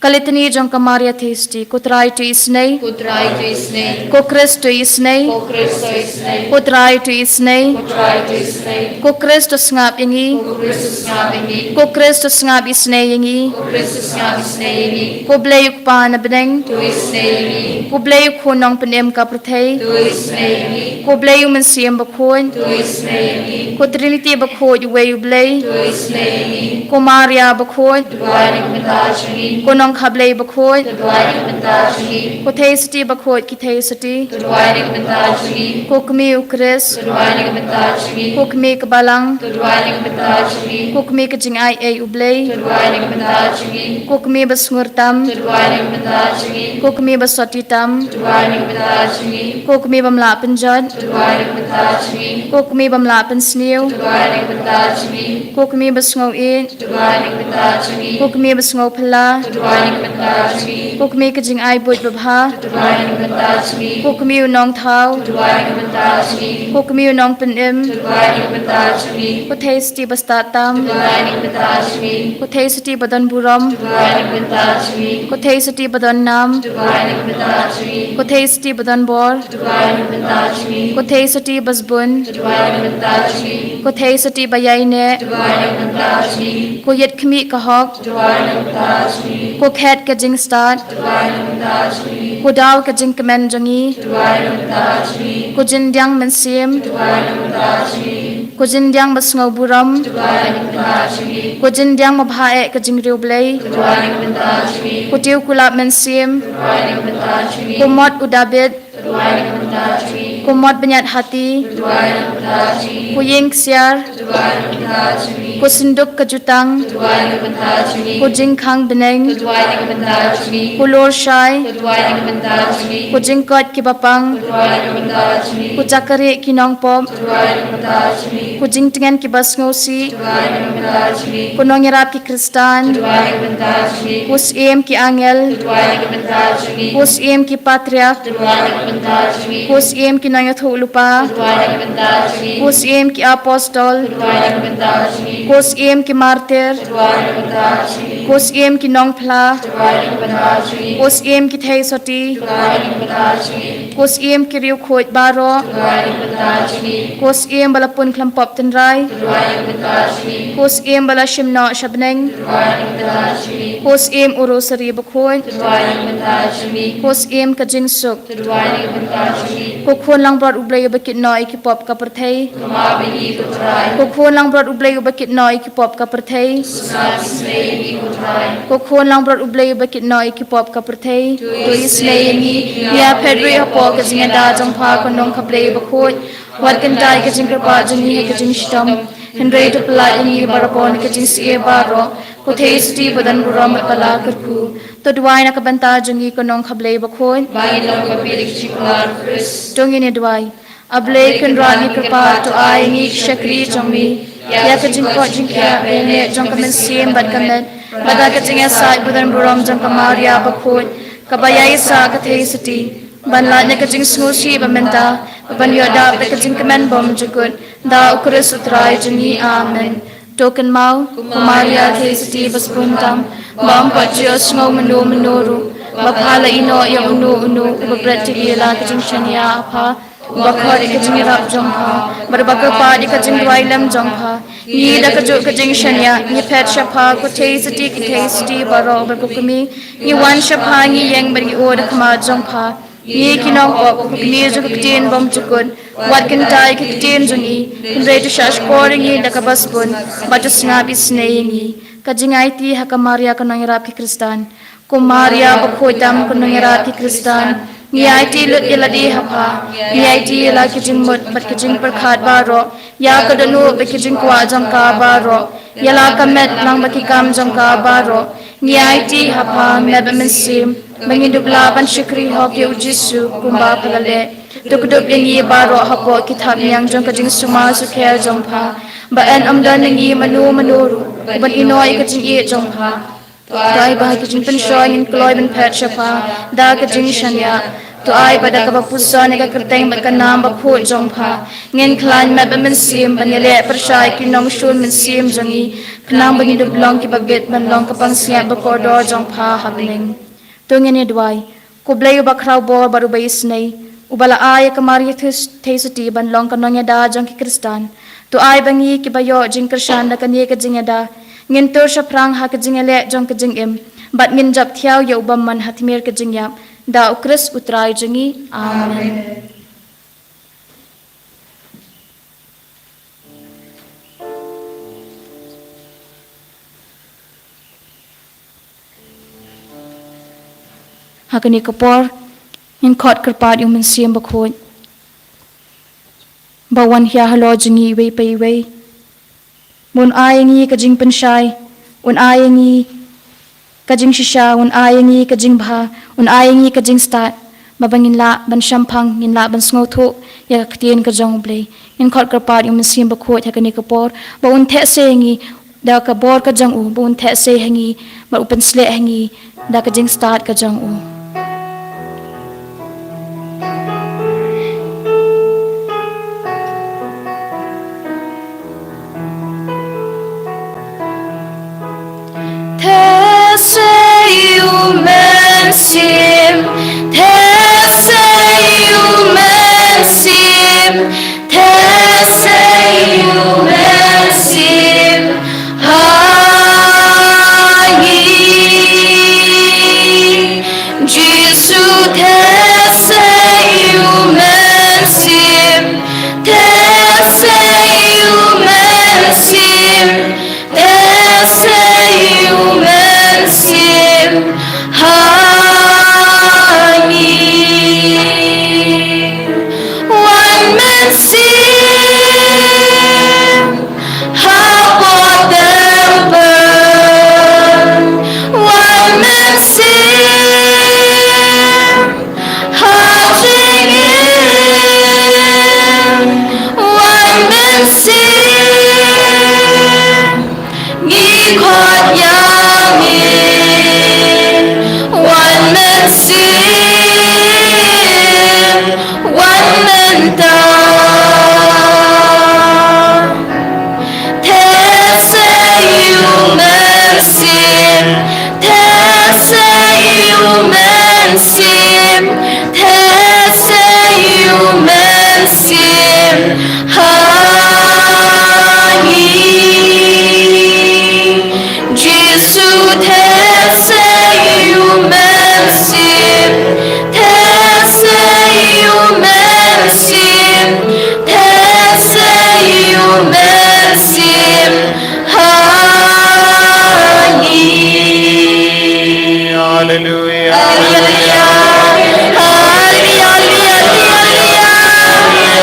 Ka Litani jong ka Maria Theisotti. Ko Trai, to isynei. Ko Trai, to isynei. Ko Khrist, to isynei. Ko Khrist, to isynei. Ko Trai, to isynei. Ko Trai, to isynei. Ko Khrist, to sngap ïa ngi. Ko Khrist, to sngap ïa ngi. Ko Khrist, to sngap isynei ïa ngi. Ko Khrist, to sngap isynei ïa ngi. Ko Blei U Kpa na bneng, to isynei ïa ngi. Ko Blei U Khun Nongpynim ka pyrthei, to isynei ïa ngi. Ko Blei U Mynsiem Bakhuid, to isynei ïa ngi. Ko Trinity Bakhuid, uwei U Blei, to isynei ïa ngi. Ko Maria Bakhuid, to duwai na ka bynta jong ngi. Ko Nongkha Blei Bakhuid, to duwai na ka bynta jong ngi. Ko Theisotti Bakhuid ki Theisotti, to duwai na ka bynta jong ngi. Ko Kmie U Khrist, to duwai na ka bynta jong ngi. Ko Kmie ka Balang, to duwai na ka bynta jong ngi. Ko Kmie ka Jingaiei U Blei, to duwai na ka bynta jong ngi. Ko Kmie ba sngewtam, to duwai na ka bynta jong ngi. Ko Kmie ba sotti tam, to duwai na ka bynta jong ngi. Ko Kmie bym lah pynjot, to duwai na ka bynta jong ngi. Ko Kmie bym lah pynsniew, to duwai na ka bynta jong ngi. Ko Kmie ba sngewieit, to duwai na ka bynta jong ngi. Ko Kmie ba sngewphylla, to duwai na ka bynta jong ngi. Ko Kmie ka Jingaibuit Babha, to duwai na ka bynta jong ngi. Ko Kmie U Nongthaw, to duwai na ka bynta jong ngi. Ko Kmie U Nongpynim, to duwai na ka bynta jong ngi. Ko Theisotti ba stad tam, to duwai na ka bynta jong ngi. Ko Theisotti ba donburom, to duwai na ka bynta jong ngi. Ko Theisotti ba donnam, to duwai na ka bynta jong ngi. Ko Theisotti ba donbor, to duwai na ka bynta jong ngi. Ko Theisotti ba sbun, to duwai na ka bynta jong ngi. Ko Theisotti ba ïaineh, to duwai na ka bynta jong ngi. Ko Ïit Khmih ka Hok, to duwai na ka bynta jong ngi. Ko Khet ka Jingstad, to duwai na ka bynta jong ngi. Ko Daw ka Jingkmen jong ngi, to duwai na ka bynta jong ngi. Ko Jyndiang Mynsiem, to duwai na ka bynta jong ngi. Ko Jyndiang ba sngew burom, to duwai na ka bynta jong ngi. Ko Jyndiang ba bha eh ka jingriewblei, to duwai na ka bynta jong ngi. Ko Tiew Kulap Mynsiem, to duwai na ka bynta jong ngi. Ko Mot u Dabid, to duwai na ka bynta jong ngi. Ko Mot Bniat Hati, to duwai na ka bynta jong ngi. Ko Ïing Ksiar, to duwai na ka bynta jong ngi. Ko Synduk ka Jutang, to duwai na ka bynta jong ngi. Ko Jingkhang Bneng, to duwai na ka bynta jong ngi. Ko Lor Shai, to duwai na ka bynta jong ngi. Ko Jingkoit ki Bapang, to duwai na ka bynta jong ngi. Ko Jakarieh ki Nongpop, to duwai na ka bynta jong ngi. Ko Jingtngen ki Basngewsih, to duwai na ka bynta jong ngi. Ko Nongïarap ki Khristan, to duwai na ka bynta jong ngi. Ko Syiem ki Angel, to duwai na ka bynta jong ngi. Ko Syiem ki Patriarch, to duwai na ka bynta jong ngi. Ko Syiem ki Nongïathuhlypa, to duwai na ka bynta jong ngi. Ko Syiem ki Apostol, to duwai na ka bynta jong ngi. Ko Syiem ki Martyr, to duwai na ka bynta jong ngi. Ko Syiem ki Nongphla, to duwai na ka bynta jong ngi. Ko Syiem ki Theisotti, to duwai na ka bynta jong ngi. Ko Syiem ki Riewkhuid baroh, to duwai na ka bynta jong ngi. Ko Syiem ba la pun khlem pop tynrai, to duwai na ka bynta jong ngi. Ko Syiem ba la shim noh sha bneng, to duwai na ka bynta jong ngi. Ko Syiem u Rosary Bakhuid, to duwai na ka bynta jong ngi. Ko Syiem ka Jingsuk, to duwai na ka bynta jong ngi. Ko Khun Langbrot U Blei uba kit noh ïa ki pop ka pyrthei, to map ïa ngi, ko Trai. Ko Khun Langbrot U Blei uba kit noh ïa ki pop ka pyrthei, to sngap isynei ïa ngi, ko Trai. Ko Khun Langbrot U Blei uba kit noh ïa ki pop ka pyrthei, to isynei ïa ngi. Ïaphet ruh hapoh ka jingïada jong pha, ko Nongkha Blei Bakhuid. Wat kyntait ïa ka jingkyrpad jong ngi ha ka jingshitom, hynrei to pyllait ïa ngi barabor na ka jingsniew baroh. Ko Theisotti ba donburom bad ba la kyrkhu, to duwai na ka bynta jong ngi, ko Nongkha Blei Bakhuid. Ba ngin long kaba phi da ka jingkular u Khrist. To ngin ïa duwai. A Blei Kynrad, ngi kyrpad, to ai ïa ngi ki shakri jong me ïa ka jingkoit jingkhiah ba ïaineh jong ka mynsiem bad ka met, bad da ka jingïasaid ba donburom jong ka Maria Bakhuid, kaba ïaisah ka Theisotti, ban lait na ka jingsngewsih ba mynta, ban ïoh dap da ka jingkmen bymjukut, da u Khrist u Trai jong ngi. Amen. To kynmaw, ko Maria Theisotti ba sbun tam, ba ym pat ju ïohsngew mynno mynno ruh ba pha la ïehnoh ïa uno uno uba bret tylli ïa la ka jingshaniah ha pha, Uba khot ïa ka jingïarap jong pha bad uba kyrpad ïa ka jingduwai lem jong pha. Ngi da kajuh ka jingshaniah ngi phet sha pha, ko Theisotti ki Theisotti baroh bad ko Kmie, ngi wan sha pha, ngi ïeng bad ngi ïoh da khmat jong pha. Ngi ki nongpop, ko Kmie jong ka ktien bymjukut, wat kynta ïa ka ktien jong ngi, hynrei to shahshkor ïa ngi da kaba sbun, bad to sngap isynei ïa ngi. Ka jingaiti ha ka Maria ka nongïarap ki Khristan. Ko Maria bakhuid tam, ka nongïarap ki Khristan, ngi aiti lut ïa lade ha pha, ngi aiti ïa la ki jingmut bad ki jingpyrkhat baroh, ïa ka dohnud bad ki jingkwah jong ka baroh, ïa la ka met lang bad ki kam jong ka baroh. Ngi aiti ha pha, Met bad Mynsiem, ba ngin dup lah ban shakri hok ïa u Jisu kumba pha la leh. To kdup ïa ngi baroh hapoh ki thapniang jong ka jingsumar sukher jong pha, ba yn ym don na ngi mano mano ruh uban ïehnoh ïa ka jingïeit jong pha. To ai ba ha ka jingpynshoi ngin kloi ban phet sha pha da ka jingshaniah. To ai ba da kaba puson ïa ka kyrteng bad ka nam bakhuid jong pha, ngin khlaiñ Met bad Mynsiem ban ïaleh pyrshah ïa ki nongshun mynsiem jong ngi, khnang ba ngin dup long kiba bit ban long ka pansngiat bakordor jong pha ha bneng. To ngin ïa duwai. Ko Blei uba khraw bor bad uba isynei, uba la ai ïa ka Maria Theisotti ban long ka nongïada jong ki Khristan, to ai ba ngi kiba ïoh jingkyrshan da kane ka jingïada, ngin tur shaphrang ha ka jingïaleh jong ka jingim, bad ngin jop thiaw ïa u bymman ha tmier ka jingïap, da u Khrist u Trai jong ngi. Amen. Ha kane ka por, ngin khot kyrpad ïa u Mynsiem Bakhuid ba un wan halor jong ngi iwei pa iwei, ba un ai ïa ngi ka jingpynshai, un ai ïa ngi ka jingshisha, un ai ïa ngi ka jingbha, un ai ïa ngi ka jingstad, ba, ba ngin lah ban shemphang, ngin lah ban sngewthuh ïa ka ktien ka jong u Blei. Ngin khot kyrpad ïa u Mynsiem Bakhuid ha kane ka por ba un theh sei ha ngi da ka bor ka jong u, ba un theh sei ha ngi, ba un pynshlur ha ngi da ka jingstad ka jong u. Theh sei ïa u Mynsiem, theh sei ïa u Mynsiem, theh sei ïa u Mynsiem ha ngi. Jisu, theh sei ïa u Mynsiem, theh sei ïa u Mynsiem, theh sei ïa u Mynsiem ha ngi. Wan Mynsiem hapoh templ, wan Mynsiem ha jingim, wan Mynsiem ngi khot ïa me, wan Mynsiem, wan mynta. Theh sei ïa u Mynsiem, theh sei ïa u Mynsiem, theh sei ïa u Mynsiem ha ngi. Jisu, theh sei ïa u Mynsiem, theh sei ïa u Mynsiem, theh sei ïa u Mynsiem ha ngi. Haleluia. Haleluia. Haleluia. Haleluia. Haleluia.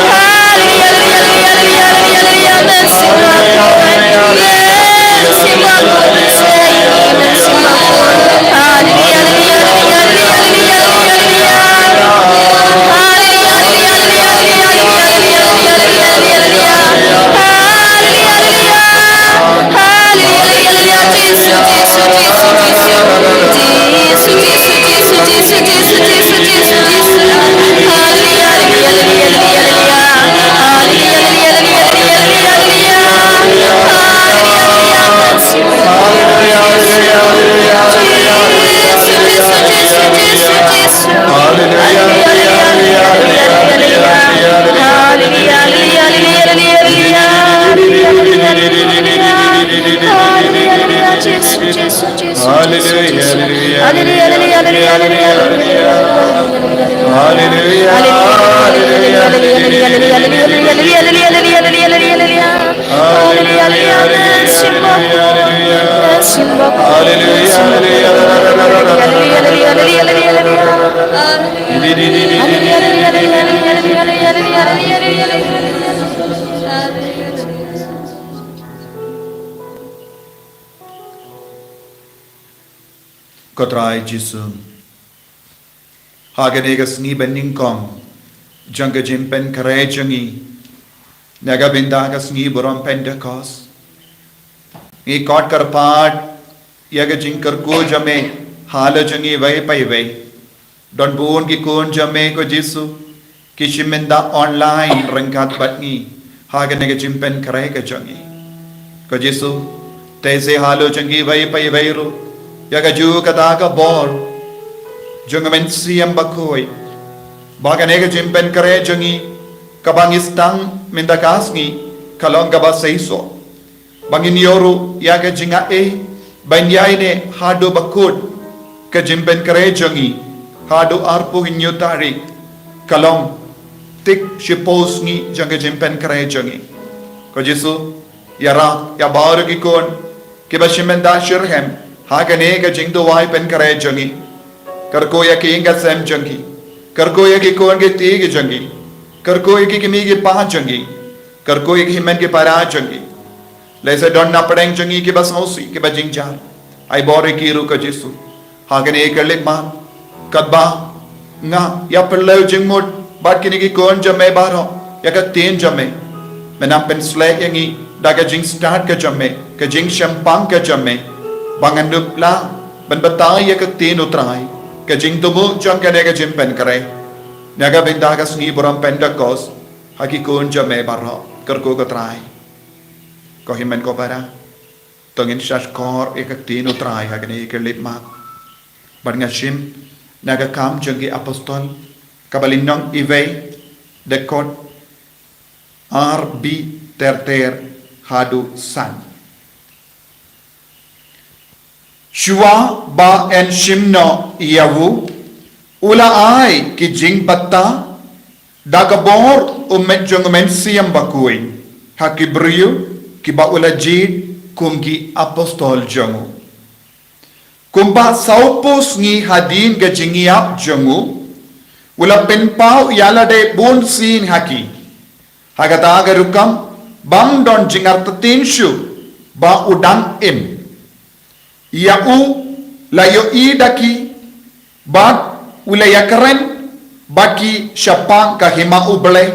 Haleluia. Haleluia. Haleluia. Mynsiem Bakhuid. Mynsiem Bakhuid. Mynsiem Hallelujah, hallelujah, hallelujah, hallelujah. Hallelujah, hallelujah, hallelujah, hallelujah. Hallelujah, hallelujah, hallelujah, hallelujah. Hallelujah, hallelujah, hallelujah, hallelujah, hallelujah. Ko Trai Jisu, ha kane ka sngi banyngkong jong ka jingpynkhreh jong ngi na ka bynta ka sngi burom Pentekost, ngi khot kyrpad ïa ka jingkyrkhu jong me halor jong ngi iwei pa iwei. Don bun ki khun jong me ko Jisu, ki shim mynta online ryngkat bad ngi ha kane ka jingpynkhreh ka jong ngi. Ko Jisu, te se halor jong ngi iwei pa iwei ruh, ïa kajuh kata ka bor jong ka Mynsiem Bakhuid, ba kane ka jingpynkhreh jong ngi kaba ngi sdang mynta ka sngi ka long kaba seisoh, ba ngin ïoh ruh ïa ka jingaiei ban ïaineh haduh ba kut ka jingpynkhreh jong ngi haduh arphew hynñiew tarik, ka long tik shiphew sngi jong ka jingpynkhreh jong ngi. Ko Jisu, ïarap ïa baroh ki khun kiba shim bynta shitrhem ha kane ka jingduwai pynkhreh jong ngi. Kyrkhu ïa ki ïing ki sem jong ki, kyrkhu ïa ki khun ki kti ki jong ki, kyrkhu ïa ki kmie ki kpa jong ki, kyrkhu ïa ki hynmen ki para jong ki. Lehse don na pdeng jong ngi kiba sngewsih, kiba jynjar. Ai bor ïa ki ruh ko Jisu ha kane ka khyllipmat, katba nga ïa pynlong jingmut bad kine ki khun jong me baroh ïa ka ktien jong me. Men ym pynsleh ïa ngi da ka jingstad ka jong me, ka jingshemphang ka jong me, ba ngan dup lang ban batai ïa ka ktien U Trai, ka jingthmu jong kane ka jingpynkhreh na ka bynta ka sngi burom Pentekost ha ki khun jong me baroh. Kyrkhu ko Trai. Ko hynmen ko para, to ngin sa shahshkor ïa ka ktien U Trai ha kane ka khyllipmat. Bad nga shim na Ka Kam jong ki Apostol, kaba lynnong iwei, dkhot ar B ter ter haduh san. Shuwa ba yn shim noh ïa u, u la ai ki jingbthah da ka bor u Myn-, jong u Mynsiem Bakhuid ha ki briew kiba u la jied kum ki apostol jong u. Kumba sawphew sngi hadien ka jingïap jong u, u la pynpaw ïa lade bunsien ha ki, ha kata ka rukom ba ym don jingartatien shuh ba u dang im. Ïa u la ïohi da ki, bad u la ïakren bad ki shaphang ka Hima U Blei.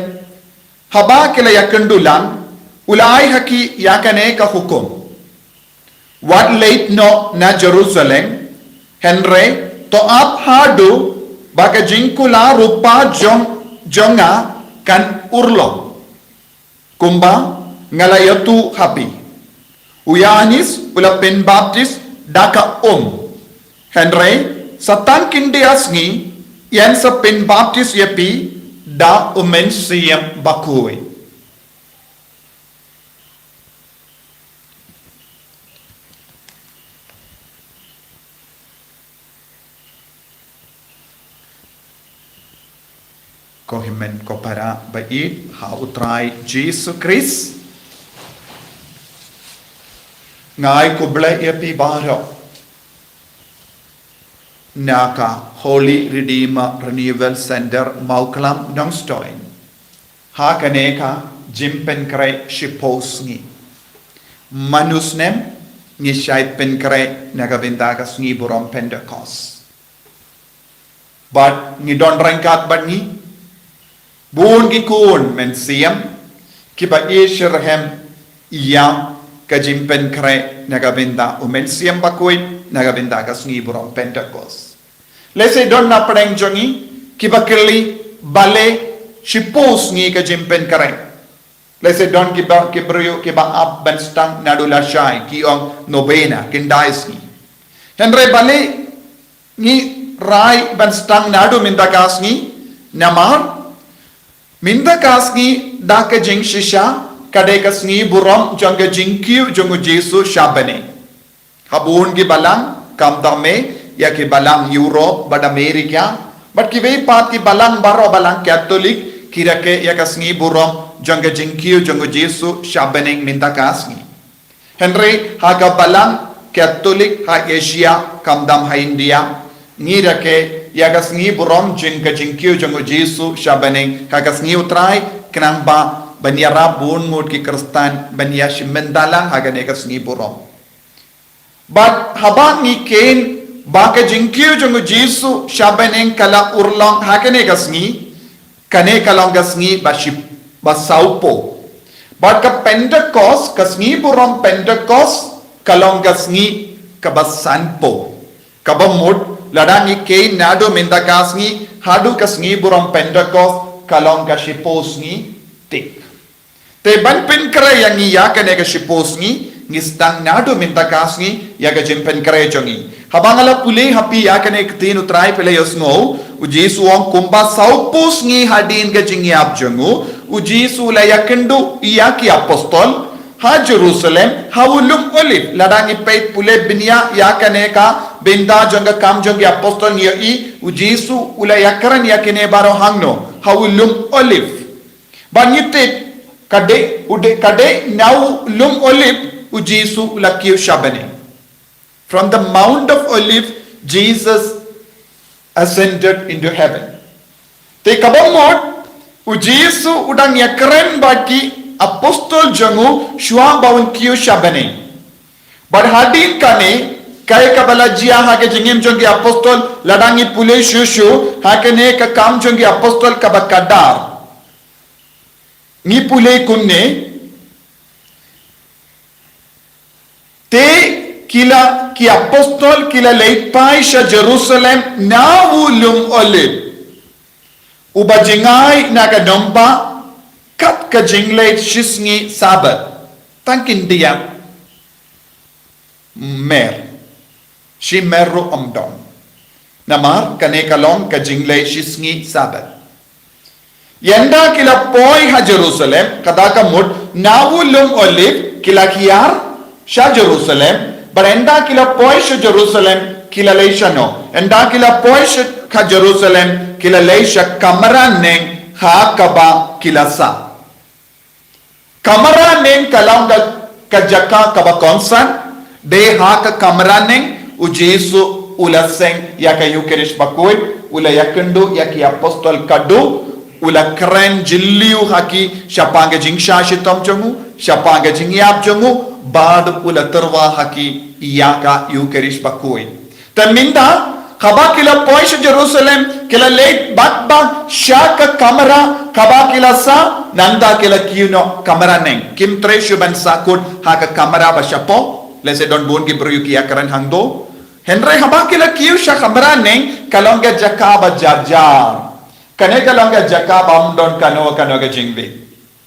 Haba ki la ïakynduh lang, u la ai ha ki ïa kane ka hukum: Wat leit noh na Jerusalem, hynrei to ap haduh ba ka jingkular rupa jong, jong nga kan urlong, kumba nga la ïathuh ha phi. U Ïoannis u la pynbaptis da ka um, hynrei sa tang khyndiat sngi yn sa pynbaptis ïa phi da u Mynsiem Bakhuid. Ko hynmen ko para ba ïeit ha U Trai Jisu Khrist, nga ai khublei ïa phi baroh na ka Holy Redeemer Renewal Centre, Mawklam, Nongstoiñ, ha kane ka jingpynkhreh shiphew sngi. Man u snem ngi shait pynkhreh na ka bynta ka sngi burom Pentekost. Bad ngi don ryngkat bad ngi bun ki khun mynsiem kiba ïeit shitrhem ïa ka jingpynkhreh na ka bynta u Mynsiem Bakhuid, na ka bynta ka sngi burom Pentekost. Lehse don na pdeng jong ngi kiba kylli, balei shiphew sngi ka jingpynkhreh? Lehse don kiba, ki briew kiba ap ban sdang naduh lashai, ki ong novena, khyndai sngi. Hynrei balei ngi rai ban sdang naduh mynta ka sngi? Namar mynta ka sngi da ka jingshisha ka dei ka sngi burom jong ka jingkiew jong u Jisu sha bneng. Ha bun ki balang, khamtam eh ïa ki balang Europe bad America, bad kiwei pat ki balang baroh, balang Katholik, ki rakhe ïa ka sngi burom jong ka jingkiew jong u Jisu sha bneng mynta ka sngi. Hynrei ha ka balang Katholik ha Asia, khamtam ha India, ngi rakhe ïa ka sngi burom jong ka jingkiew jong u Jisu sha bneng ha ka sngi U Trai, khnang ba ban ïarap bun ngut ki Khristan ban ïa shim bynta lang ha kane ka sngi burom. Bad haba ngi kheiñ ba ka jingkiew jong u Jisu sha bneng ka la urlong ha kane ka sngi, kane ka long ka sngi ba shi, ba sawphew. Bad ka Pentecost, ka sngi burom Pentecost, ka long ka sngi kaba sanphew. Kaba mut, lada ngi kheiñ naduh mynta ka sngi haduh ka sngi burom Pentecost, ka long ka shiphew sngi tik. Te ban pynkhreh ïa ngi ïa kane ka shiphew sngi, ngi sdang naduh mynta ka sngi ïa ka jingpynkhreh jong ngi. Haba nga la pule ha phi ïa kane ka ktien U Trai, phi la ïohsngew, u Jisu u ong, kumba sawphew sngi hadien ka jingïap jong u, u Jisu u la ïakynduh ïa ki apostol ha Jerusalem ha u lum Olive. Lada ngi peit pule bniah ïa kane ka bynta jong ka Kam jong ki Apostol, ngi ïohi u Jisu u la ïakren ïa kine baroh hangno? Ha u lum Olive. Bad ngi tip, ka dei, u dei, ka dei na u lum Olive u Jisu u la kiew sha bneng. From the Mount of Olive, Jesus ascended into heaven. Te kaba mut, u Jisu u dang ïakren bad ki apostol jong u shuwa ba un kiew sha bneng. Bad hadien kane, kaei kaba la jia ha ka jingim jong ki apostol, lada ngi pule shuh shuh ha kane ka Kam jong ki Apostol kaba khatdar, ngi pule kumne: Te ki la, ki apostol ki la leit phai sha Jerusalem na u lum Olive, uba jngai na ka nongbah, kat ka jingleit shisngi Sabbath. Tang khyndiat mer. Shi mer ruh ym don. Namar kane ka long ka jingleit shisngi Sabbath. Ynda ki la poi ha Jerusalem, kata ka mut na u lum Olive ki la hiar sha Jerusalem, bad ynda ki la poi sha Jerusalem ki la leit shano? Ynda ki la poi sha, ha Jerusalem, ki la leit sha kamra neng ha kaba ki la sah. Kamra neng ka long ka, ka jaka kaba kongsan, dei ha ka kamra neng u Jisu u la seng ïa ka Eucharist bakhuid, u la ïakynduh ïa ki apostol khadduh, u la kren jylliew ha ki shaphang ka jingshah shitom jong u, shaphang ka jingïap jong u, bad u la tyrwa ha ki ïa ka Eucharist bakhuid. Te mynta, haba ki la poi sha Jerusalem, ki la leit bad ba sha ka kamra kaba ki la sah, nangta ki la kiew noh kamra neng. Kim trei shuh ban sahkut ha ka kamra ba shapoh, lehse don bun ki briew ki ïakren hangto. Hynrei haba ki la kiew sha kamra neng, ka long ka jaka ba jar jar. Kane ka long ka jaka ba ym don kano kano ka jingbieit.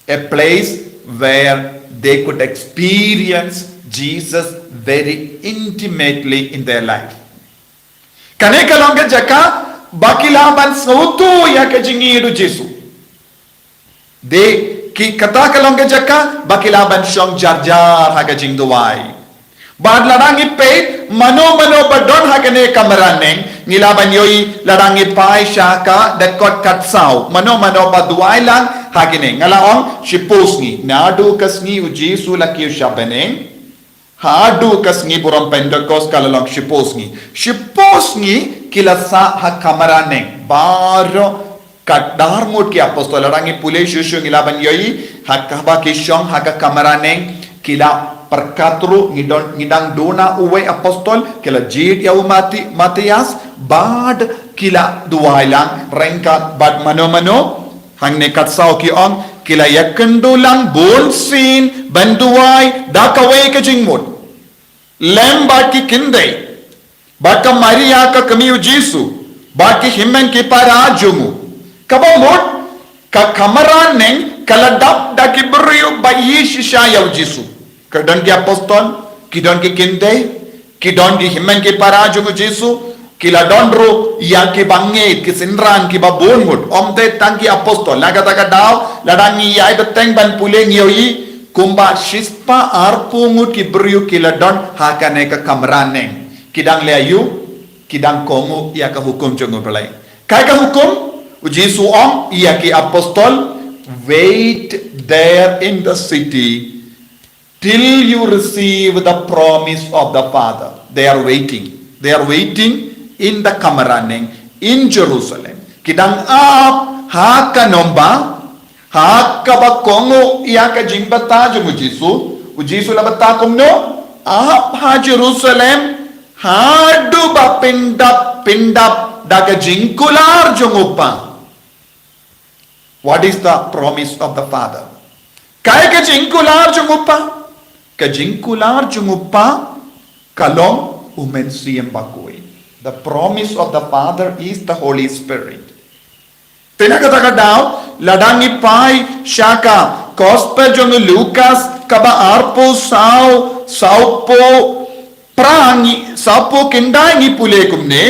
A place where they could experience Jesus very intimately in their life. Kane ka long ka jaka ba ki lah ban sngewthuh ïa ka jingïeit u Jisu. Dei ki, kata ka long ka jaka ba ki lah ban shong jar jar ha ka jingduwai. Bad lada ngi peit mano mano ba don ha kane ka kamra neng, ngi lah ban ïohi lada ngi phai sha ka dkhot khatsaw, mano mano ba duwai lang ha kine. Nga la ong shiphew sngi, naduh ka sngi u Jisu u la kiew sha bneng haduh ka sngi burom Pentecost ka la long shiphew sngi. Shiphew sngi ki la sah ha kamra neng baroh khatdar ngut ki apostol. Lada ngi pule shuh shuh ngi lah ban ïohi ha kaba ki shong ha ka kamra neng, ki la pyrkhat ruh, ngi don, ngi dang don na uwei apostol, ki la jied ïa u Mati-, Matthias, bad ki la duwai lang ryngkat bad mano mano. Hangne khatsaw ki ong, ki la ïakynduh lang bunsien ban duwai da kawei ka jingmut lem bad ki khyndai, bad ka Maria ka kmie u Jisu, bad ki hynmen ki para jong u. Kaba mut, ka kamra neng ka la dap da ki briew ba ïeit shisha ïa u Jisu. Ki don ki apostol, ki don ki khyndai, ki don ki hynmen ki para jong u Jisu, ki la don ruh ïa ki bangeit, ki synran kiba bun ngut, ym dei tang ki apostol. Na kata ka daw, lada ngi ïai bteng ban pule ngi ïohi, Kumba shispah arphew ngut ki briew ki la don ha kane ka kamra neng. Ki dang leh aïu, ki dang kohnguh ïa ka hukum jong U Blei. Kaei ka hukum? U Jisu u ong ïa ki apostol, "Wait there in the city till you receive the promise of the Father." They are waiting. They are waiting in the kamra neng in Jerusalem. Ki dang ap ha ka nomba, ha kaba kohnguh ïa ka jingbthah jong U Jisu. U Jisu u la bthah kumno? Ap ha Jerusalem, haduh ba pyndap, pyndap da ka jingkular jong U Kpa. What is the promise of the Father? Kaei ka jingkular jong U Kpa? Ka jingkular jong U Kpa ka long U Mynsiem Bakhuid. The promise of the Father is the Holy Spirit. Te na kata ka daw, lada ngi peit sha ka Gospel jong u Lukas kaba arphew saw, sawphew phra, ngi, sawphew khyndai ngi pule kumne,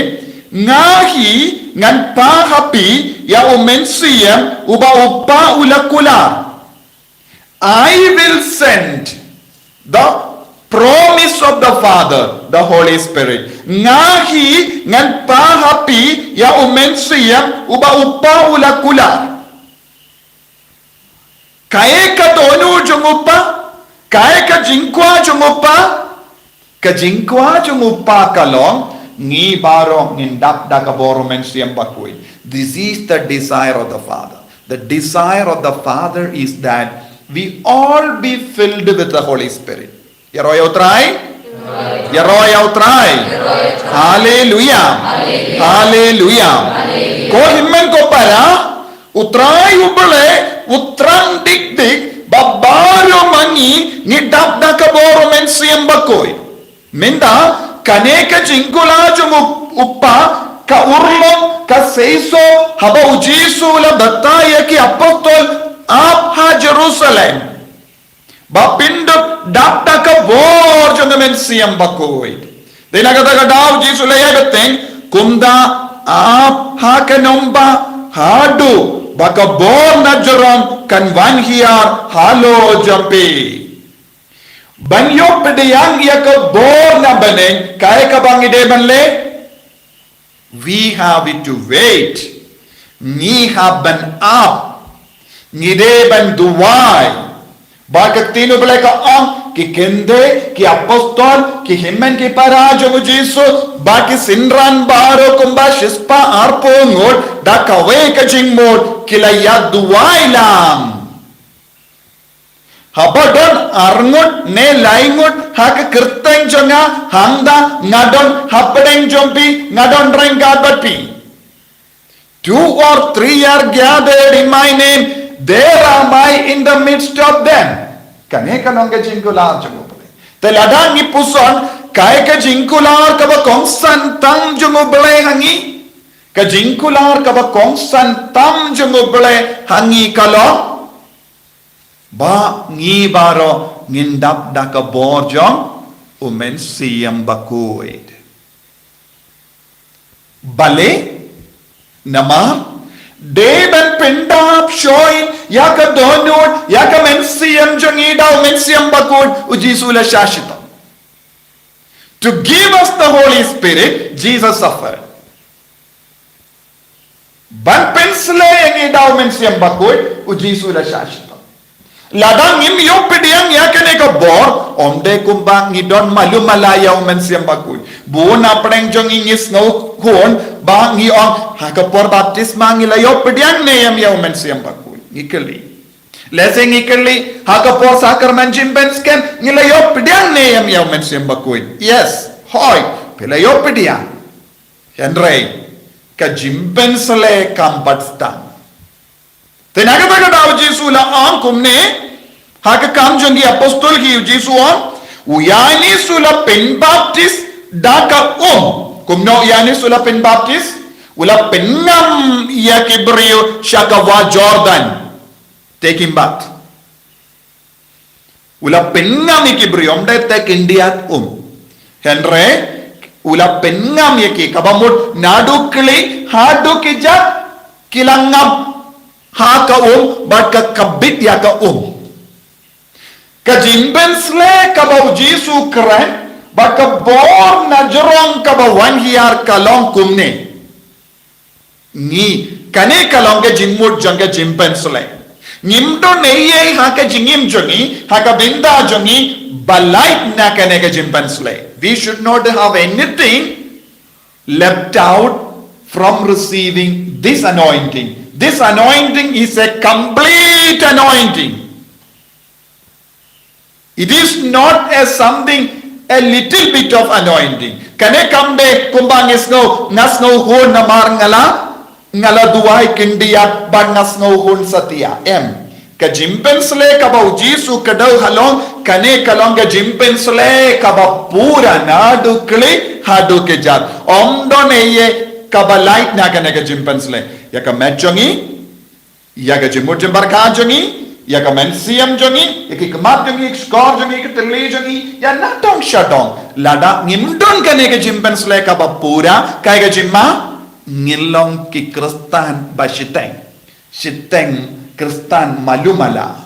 "Nga hi ngan phah ha phi ïa U Mynsiem uba U Kpa u la kular." "I will send the promise of the Father, the Holy Spirit." Nga hi ngan phah ha phi ïa U Mynsiem uba U Kpa u la kular. Kaei ka dohnud jong U Kpa? Kaei ka jingkwah jong U Kpa? Ka jingkwah jong U Kpa ka long, ngi baroh ngin dap da ka bor U Mynsiem Bakhuid. This is the desire of the Father. The desire of the Father is that we all be filled with the Holy Spirit. Ïaroh ïa U Trai? Ïaroh ïa U Trai. Haleluia. Haleluia. Ko hynmen ko para, U Trai U Blei u thrang dik dik ba baroh ma ngi ngi dap da ka bor U Mynsiem Bakhuid. Mynta kane ka jingkular jong U, U Kpa ka urlong ka seisoh haba U Jisu u la batai ïa ki apostol, "Ap ha Jerusalem ba phin dap da ka bor jong U Mynsiem Bakhuid." Te na kata ka daw U Jisu u la ïai bteng, "Kumta ap ha ka nomba haduh ba ka bor na jrong kan wan hiar halor jong phi." Ban ïoh pdiang ïa ka bor na bneng, kaei kaba ngi dei ban leh? We have to wait. Ngi hap ban ap. Ngi dei ban duwai. Ba ka ktien U Blei ka ong, ki kynthei, ki apostol, ki hynmen ki para jong U Jisu, ba ki synran baroh kumba shispah arphew ngut, da kawei ka jingmut, ki la ïa duwai lang. Haba don arngut ne laingut ha ka kyrteng jong nga, hangta nga don hapdeng jong phi, nga don ryngkat bad phi. Two or three are gathered in my name, there am I in the midst of them. Kane ka long ka jingkular jong U Blei. Te lada ngi puson, kaei ka jingkular kaba kongsan tam jong U Blei ha ngi? Ka jingkular kaba kongsan tam jong U Blei ha ngi ka long ba ngi baroh ngin dap da ka bor jong U Mynsiem Bakhuid. Balei? Namar dei ban pyndap shuh ïa ka dohnud, ïa ka mynsiem jong ngi da U Mynsiem Bakhuid, U Jisu u la shah shitom. To give us the Holy Spirit, Jesus suffered. Ban pynsleh ïa ngi da U Mynsiem Bakhuid, U Jisu u la shah shitom. Lada ngim ïoh pdiang ïa kane ka bor, ym dei kumba ngi don malu mala ïa U Mynsiem Bakhuid. Bun na pdeng jong ngi ngi sngew khun, ba ngi ong, ha ka por baptisma ngi la ïoh pdiang ne em ïa U Mynsiem Bakhuid. Ngi kylli. Lehse ngi kylli, ha ka por sakramen jingpynskhem, ngi la ïoh pdiang ne em ïa U Mynsiem Bakhuid. Yes, hooid, phi la ïoh pdiang. Hynrei ka jingpynsleh kam pat sdang. Te na kata ka daw U Jisu u la ong kumne, ha ka Kam jong ki Apostol ki, U Jisu u ong, u Ïanis u la pynbaptis da ka um. Kumno u Ïanis u la pynbaptis? U la pynngam ïa ki briew sha ka wah Jordan. Te kim bat. U la pynngam ïa ki briew, ym dei te khyndiat um. Hynrei u la pynngam ïa ki, kaba mut naduh khlieh haduh kjat ki la ngam ha ka um bad ka kbit ïa ka um. Ka jingpynsleh kaba u Jisu kren, ba ka bor na jrong kaba wan hiar ka long kumne. Ngi, kane ka long ka jingmut jong ka jingpynsleh. Ngim don ei ei ha ka jingim jong ngi, ha ka bynta jong ngi, ba lait na kane ka jingpynsleh. We should not have anything left out from receiving this anointing. This anointing is a complete anointing. It is not a something, a little bit of anointing. Kane kam dei kumba ngi sngew, nga sngew hun namar nga la, nga la duwai khyndiat bad nga sngew hun satia. Em. Ka jingpynsleh kaba u Jisu ka dei halong, kane ka long ka jingpynsleh kaba pura naduh khlieh haduh kjat. Ym don ei ei kaba lait na kane ka jingpynsleh. Ïa ka met jong ngi, ïa ka jingmut jingpyrkhat jong ngi, ïa ka mynsiem jong ngi, ïa ki khmat jong ngi, ki shkor jong ngi, ki tylli jong ngi, ïa na dong sha dong. Lada ngim don kane ka jingpynsleh kaba pura, kaei ka jingma, ngin long ki Khristan ba shiteng. Shiteng Khristan malu mala.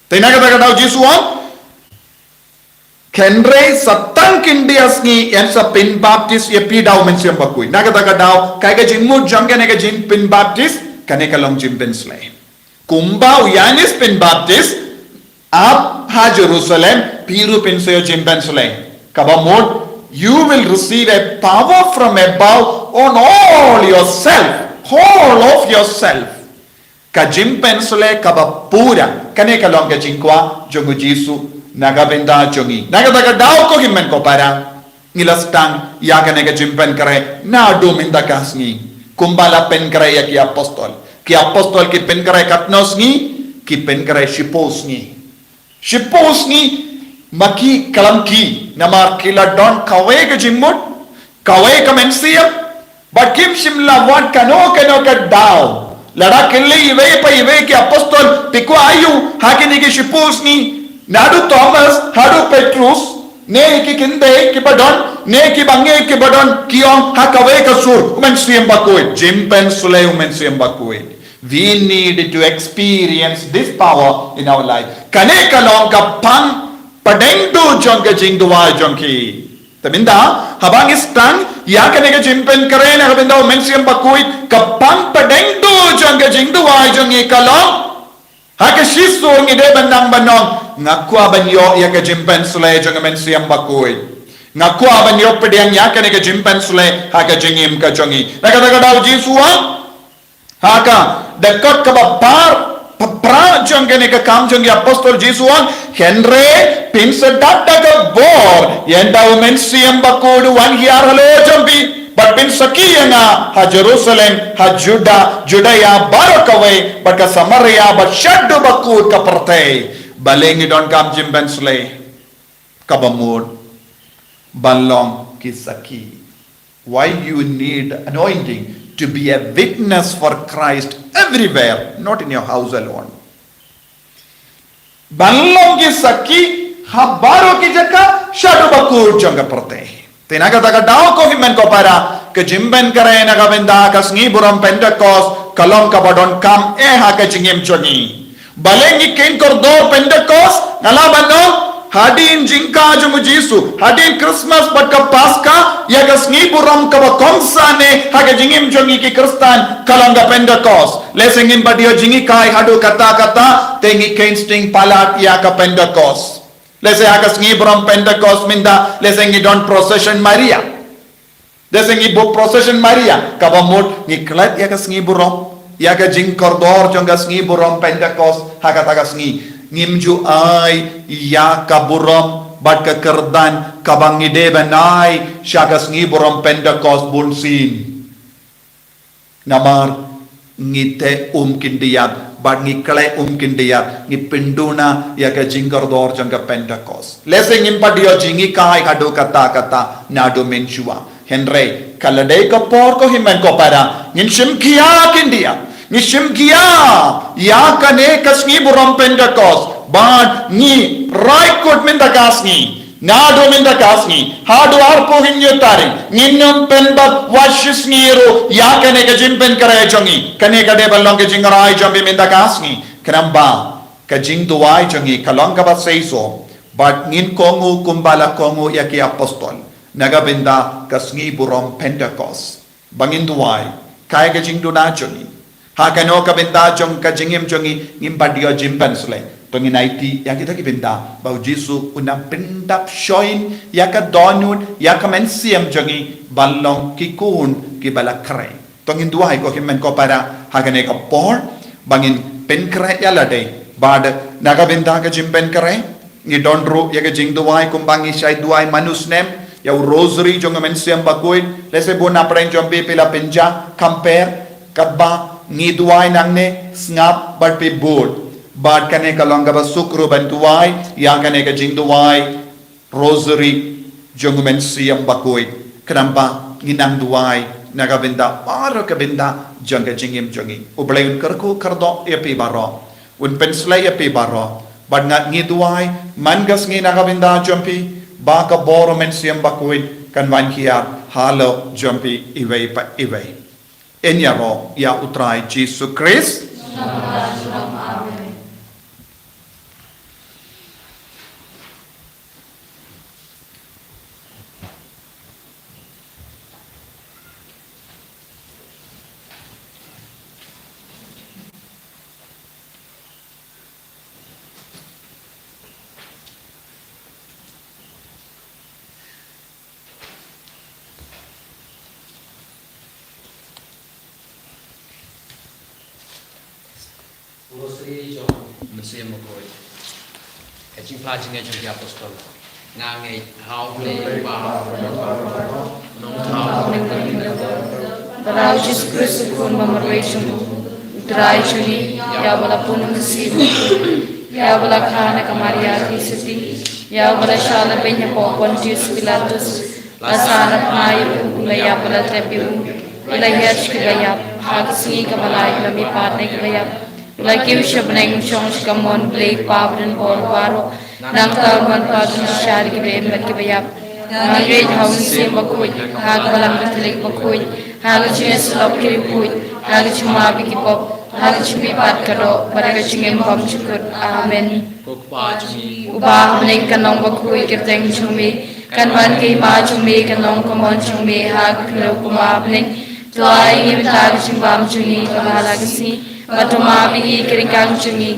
Te na kata ka daw Jisu u ong, hynrei sa tang khyndiat sngi yn sa pynbaptis ïa phi da u Mynsiem Bakhuid. Na kata ka daw, kaei ka jingmut jong kane ka jingpynbaptis, kane ka long jingpynsleh. Kumba u Ïoannis Pynbaptis ap ha Jerusalem, phi ruh phin sa ïoh jingpynsleh. Kaba mut, you will receive a power from above on all yourself, whole of yourself. Ka jingpynsleh kaba pura, kane ka long ka jingkwah jong u Jisu na ka bynta jong ngi. Na kata ka daw ko hynmen ko para, ngi la sdang ïa kane ka jingpynkhreh naduh mynta ka sngi. Kumba la pynkhreh ïa ki apostol. Ki apostol ki pynkhreh katno sngi, ki pynkhreh shiphew sngi. Shiphew sngi, ma ki khlem ki, namar ki la don kawei ka jingmut, kawei ka mynsiem, bad kim shym la wad kano kano ka daw. Lada kylli iwei pa iwei ki apostol, phi kwah aïu ha kine ki shiphew sngi, naduh Thomas haduh Petrus, ne ki khyndai kiba don, ne kiba ngi kiba don, ki ong ha kawei ka sur, u Mynsiem Bakhuid, jingpynsleh u Mynsiem Bakhuid. We need to experience this power in our life. Kane ka long ka pang pdeng duh jong ka jingduwai jong ki. Te mynta, haba ngi sdang ïa kane ka jingpynkhreh na ka bynta u Mynsiem Bakhuid, ka pang pdeng duh jong ka jingduwai jong ngi ka long, ha ka shisur ngi dei ban nang ban ong, nga kwah ban ïoh ïa ka jingpynsleh jong ka Mynsiem Bakhuid. Nga kwah ban ïoh pdiang ïa kane ka jingpynsleh ha ka jingim ka jong ngi. Na kata ka daw Jisu u ong, ha ka dkhot kaba phra, phra jong kane ka Kam jong ki Apostol Jisu u ong, hynrei phin sa dap da ka bor ynda u Mynsiem Bakhuid u wan hiar halor jong phi, bad phin sakhi ïa nga ha Jerusalem, ha Juda, Judea baroh kawei, bad ka Samaria, bad shaduh ba kut ka pyrthei. Balei ngi donkam jingpynsleh? Kaba mut ban long ki sakhi. Why you need anointing? To be a witness for Christ everywhere, not in your house alone. Ban long ki sakhi ha baroh ki jaka shaduh ba kut jong ka pyrthei. Te na kata ka daw ko hynmen ko para, ka jingpynkhreh na ka bynta ka sngi burom Pentekost ka long kaba donkam eh ha ka jingim jong ngi. Balei ngi kheiñ kordor Pentekost? Nga lah ban ong, hadien jingkha jong u Jisu, hadien Christmas bad ka Paska, ïa ka sngi burom kaba kongsan eh ha ka jingim jong ngi ki Khristan ka long ka Pentekost. Lehse ngim pat ïoh jinghikai haduh katta katta, te ngi kheiñ sting palat ïa ka Pentekost. Lehse ha ka sngi burom Pentekost mynta, lehse ngi don procession Maria. Lehse ngi buh procession Maria, kaba mut ngi klet ïa ka sngi burom, ïa ka jingkordor jong ka sngi burom Pentekost ha kata ka sngi. Ngim ju ai ïa ka burom bad ka kyrdan kaba ngi dei ban ai sha ka sngi burom Pentekost bunsien. Namar ngi teh um khyndiat, bad ngi klet um khyndiat, ngi pynduna ïa ka jingkordor jong ka Pentekost. Lehse ngim pat ïoh jinghikai haduh katta katta naduh mynshuwa. Hynrei ka la dei ka por ko hynmen ko para, ngin shim khia khyndiat, ngin shim khia ïa kane ka sngi burom Pentekost, bad ngi rai kut mynta ka sngi, naduh mynta ka sngi haduh arphew hynñiew tarik, ngin ym pynbat wat shi sngi ruh ïa kane ka jingpynkhreh jong ngi. Kane ka dei ban long ka jingrai jong phi mynta ka sngi. Khnang ba Ka jingduwai jong ngi ka long kaba seisoh, bad ngin kohnguh kumba la kohnguh ïa ki apostol na ka bynta ka sngi burom Pentekost. Ba ngin duwai, kai ka jingduna jong ngi. Ha kano ka bynta jong ka jingim jong ngi, ngim pat ïoh jingpynshlei. To ngin aiti ïa kita ki bynta ba U Jisu un ym pyndap shuhin ïa ka dohnud, ïa ka mynsiem jong ngi, ban long ki khun kiba la khreh. To ngin duwai ko hynmen ko para ha kane ka por, ba ngin pynkhreh ïa lade. Bad na ka bynta ka jingpynkhreh, ngi don ruh ïa ka jingduwai kumba ngi shait duwai man u snem, ïa u rosary jong ka Mynsiem Bakhuid. Lehse bun na pdeng jong phi phi la pynjah, compare, katba ngi duwai nangne, sngap bad phi bud. Bad kane ka long kaba suk ruh ban duwai ïa kane ka jingduwai rosary jong u Mynsiem Bakhuid, khnang ba ngin nang duwai na ka bynta baroh ka bynta jong ka jingim jong ngi. U Blei un kyrkhu kyrdoh ïa phi baroh, un pynshlei ïa phi baroh. Bad nga ngi duwai man ka sngi na ka bynta jong phi, ba ka bor u Mynsiem Bakhuid kan wan hiar halor jong phi iwei pa iwei. Yn ïaroh ïa U Trai Jisu Khrist. Rosary jong u Mynsiem Bakhuid. Ka jingphla jingngeit jong ki apostol. Nga ngeit ha U Blei Uba, Uba don baroh, Nongthaw, Uba don baroh, Trai Jisu Khrist, u Khun ba marwei jong U Trai jong ngi, ïa uba la pun u Mynsiem Bakhuid, ïa uba la kha na ka Maria Theisotti, ïa uba la shah la beiñ hapoh Pontius Pilatus, la sah na phna ïa u, la ïap bad la tep ïa u, la hiar sha kiba ïap, ha ka sngi kaba lai la mihpat na kiba ïap, la kiew sha bneng, shong sha kamon U Blei Kpa ba donbor baroh. Nangta un wan pat ban pynshai ïa kiba im bad kiba ïap. Nga ngeit ha U Mynsiem Bakhuid, ha ka Balang Katholik bakhuid, ha ka jingïasyllok ki riewkhuid, ha ka jingmap ïa ki pop, ha ka jingmihpat ka doh, bad ha ka jingim bymjukut. Amen. Ko Kpa jong ngi uba ha bneng, kan long bakhuid ka kyrteng jong me, kan wan ka hima jong me, kan long ka mon jong me ha ka khyndew kum ha bneng. To ai ïa ngi mynta ka jingbam jong ngi kaba ha la ka sngi, bad to map ïa ngi ki ryngkang jong ngi,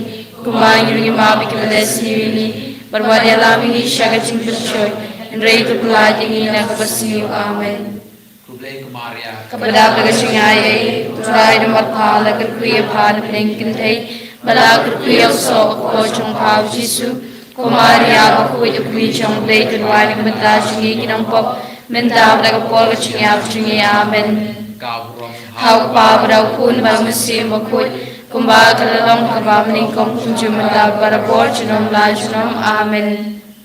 kumba ngi ruh ngi map ïa kiba leh sniew ïa ngi, bad wat ïalam ïa ngi sha ka jingpynshoi, hynrei to pyllait ïa ngi na kaba sniew. Amen. Khublei ko Maria, kaba dap da ka jingaiei, U Trai u don bad pha, la kyrkhu ïa pha na pdeng ki kynthei, bad la kyrkhu ïa u soh u kpoh jong pha U Jisu. Ko Maria bakhuid, U Kmie jong U Blei, to duwai na ka bynta jong ngi ki nongpop, mynta bad ha ka por ka jingïap jong ngi. Amen. Ka burom ha U Kpa bad ha U Khun bad ha U Mynsiem Bakhuid, kumba ka la long ha kaba mynnyngkong, kumjuh mynta, barabor, junom la junom. Amen.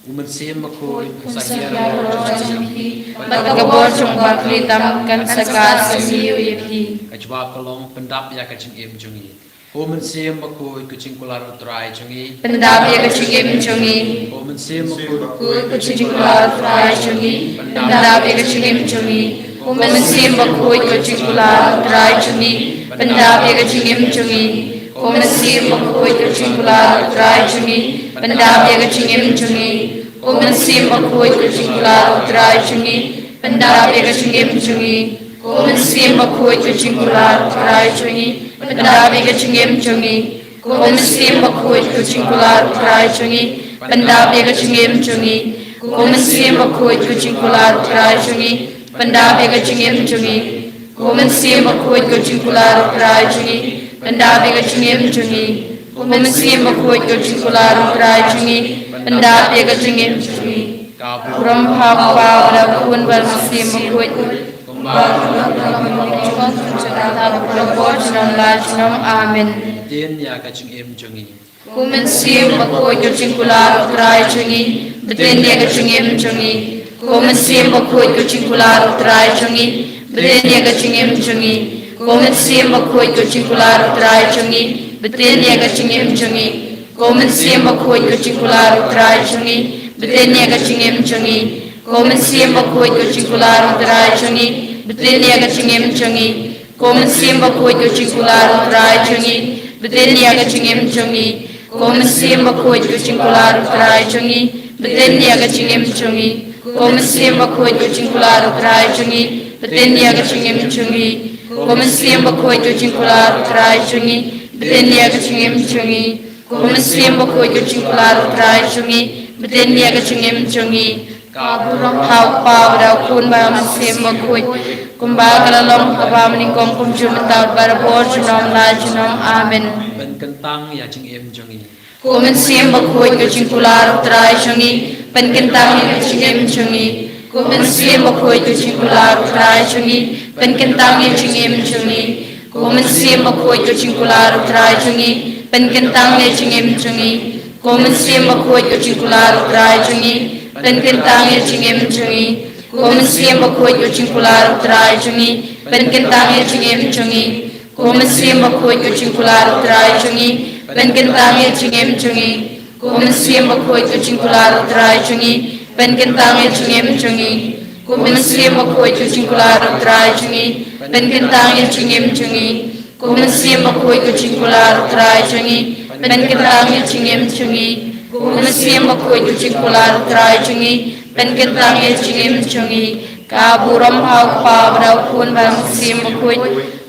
U Mynsiem Bakhuid un sa hiar halor jong phi, bad ka bor jong U Bakhuid tam kan sa kah sniew ïa phi. Ka jubab ka long: Pyndap ïa ka jingim jong ngi, ko Mynsiem Bakhuid, ko jingkular U Trai jong ngi. Pyndap ïa ka jingim jong ngi, ko Mynsiem Bakhuid, ko jingkular U Trai jong ngi. Pyndap ïa ka jingim jong ngi, ko Mynsiem Bakhuid, ko jingkular U Trai jong ngi. Pyndap ïa ka jingim jong ngi, ko Mynsiem Bakhuid, ko jingkular U Trai jong ngi. Pyndap ïa ka jingim jong ngi, ko Mynsiem Bakhuid, ko jingkular U Trai jong ngi. Pyndap ïa ka jingim jong ngi, ko Mynsiem Bakhuid, ko jingkular U Trai jong ngi. Pyndap ïa ka jingim jong ngi, ko Mynsiem Bakhuid, ko jingkular U Trai jong ngi. Pyndap ïa ka jingim jong ngi, ko Mynsiem Bakhuid, ko jingkular U Trai jong ngi. Pyndap ïa ka jingim jong ngi, ko Mynsiem Bakhuid, ko jingkular U Trai jong ngi. Pyndap ïa ka jingim jong ngi, ko Mynsiem Bakhuid, ko jingkular U Trai jong ngi. Pyndap ïa ka jingim jong ngi. Ka burom ha U Kpa bad ha U Khun bad ha U Mynsiem Bakhuid, kumba ka la long ha kaba mynnyngkong, kumjuh mynta, barabor, junom la junom. Amen. Btin ïa ka jingim jong ngi, ko Mynsiem Bakhuid, ko jingkular U Trai jong ngi. Btin ïa ka jingim jong ngi, ko Mynsiem Bakhuid, ko jingkular U Trai jong ngi. Btin ïa ka jingim jong ngi, ko Mynsiem Bakhuid, ko jingkular U Trai jong ngi. Btin ïa ka jingim jong ngi, ko Mynsiem Bakhuid, ko jingkular U Trai jong ngi. Btin ïa ka jingim jong ngi, ko Mynsiem Bakhuid, ko jingkular U Trai jong ngi. Btin ïa ka jingim jong ngi, ko Mynsiem Bakhuid, ko jingkular U Trai jong ngi. Btin ïa ka jingim jong ngi, Ko Mynsiem Bakhuid, ko jingkular U Trai jong ngi, pyndem ïa ka jingim jong ngi. Ko Mynsiem Bakhuid, ko jingkular U Trai jong ngi, pyndem ïa ka jingim jong ngi. Ko Mynsiem Bakhuid, ko jingkular U Trai jong ngi, pyndem ïa ka jingim jong ngi. Ko Mynsiem Bakhuid, ko jingkular U Trai jong ngi, pyndem ïa ka jingim jong ngi. Ka burom ha U Kpa bad ha U Khun bad ha U Mynsiem Bakhuid, kumba ka la long ha kaba nyngkong, kumjuh mynta, barabor, junom la junom. Amen. Pynkyntang ïa jingim jong ngi. Ko Mynsiem Bakhuid, ko jingkular U Trai jong ngi, pynkyntang ïa jingim jong ngi. Ko Mynsiem Bakhuid, ko jingkular U Trai jong ngi, pynkyntang ïa jingim jong ngi. Ko Mynsiem Bakhuid, ko jingkular U Trai jong ngi, pynkyntang ïa jingim jong ngi. Ko Mynsiem Bakhuid, ko jingkular U Trai jong ngi, pynkyntang ïa jingim jong ngi. Ko Mynsiem Bakhuid, ko jingkular U Trai jong ngi, pynkyntang ïa jingim jong ngi. Ko Mynsiem Bakhuid, ko jingkular U Trai jong ngi, pynkyntang ïa jingim jong ngi. Ko Mynsiem Bakhuid, ko jingkular U Trai jong ngi, pynkyntang ïa jingim jong ngi. Ko Mynsiem Bakhuid, ko jingkular U Trai jong ngi, pynkyntang ïa jingim jong ngi. Ko Mynsiem Bakhuid, ko jingkular U Trai jong ngi, pynkyntang ïa jingim jong ngi. Ko Mynsiem Bakhuid, ko jingkular U Trai jong ngi, pynkyntang ïa jingim jong ngi. Ka burom ha U Kpa bad ha U Khun bad ha U Mynsiem Bakhuid,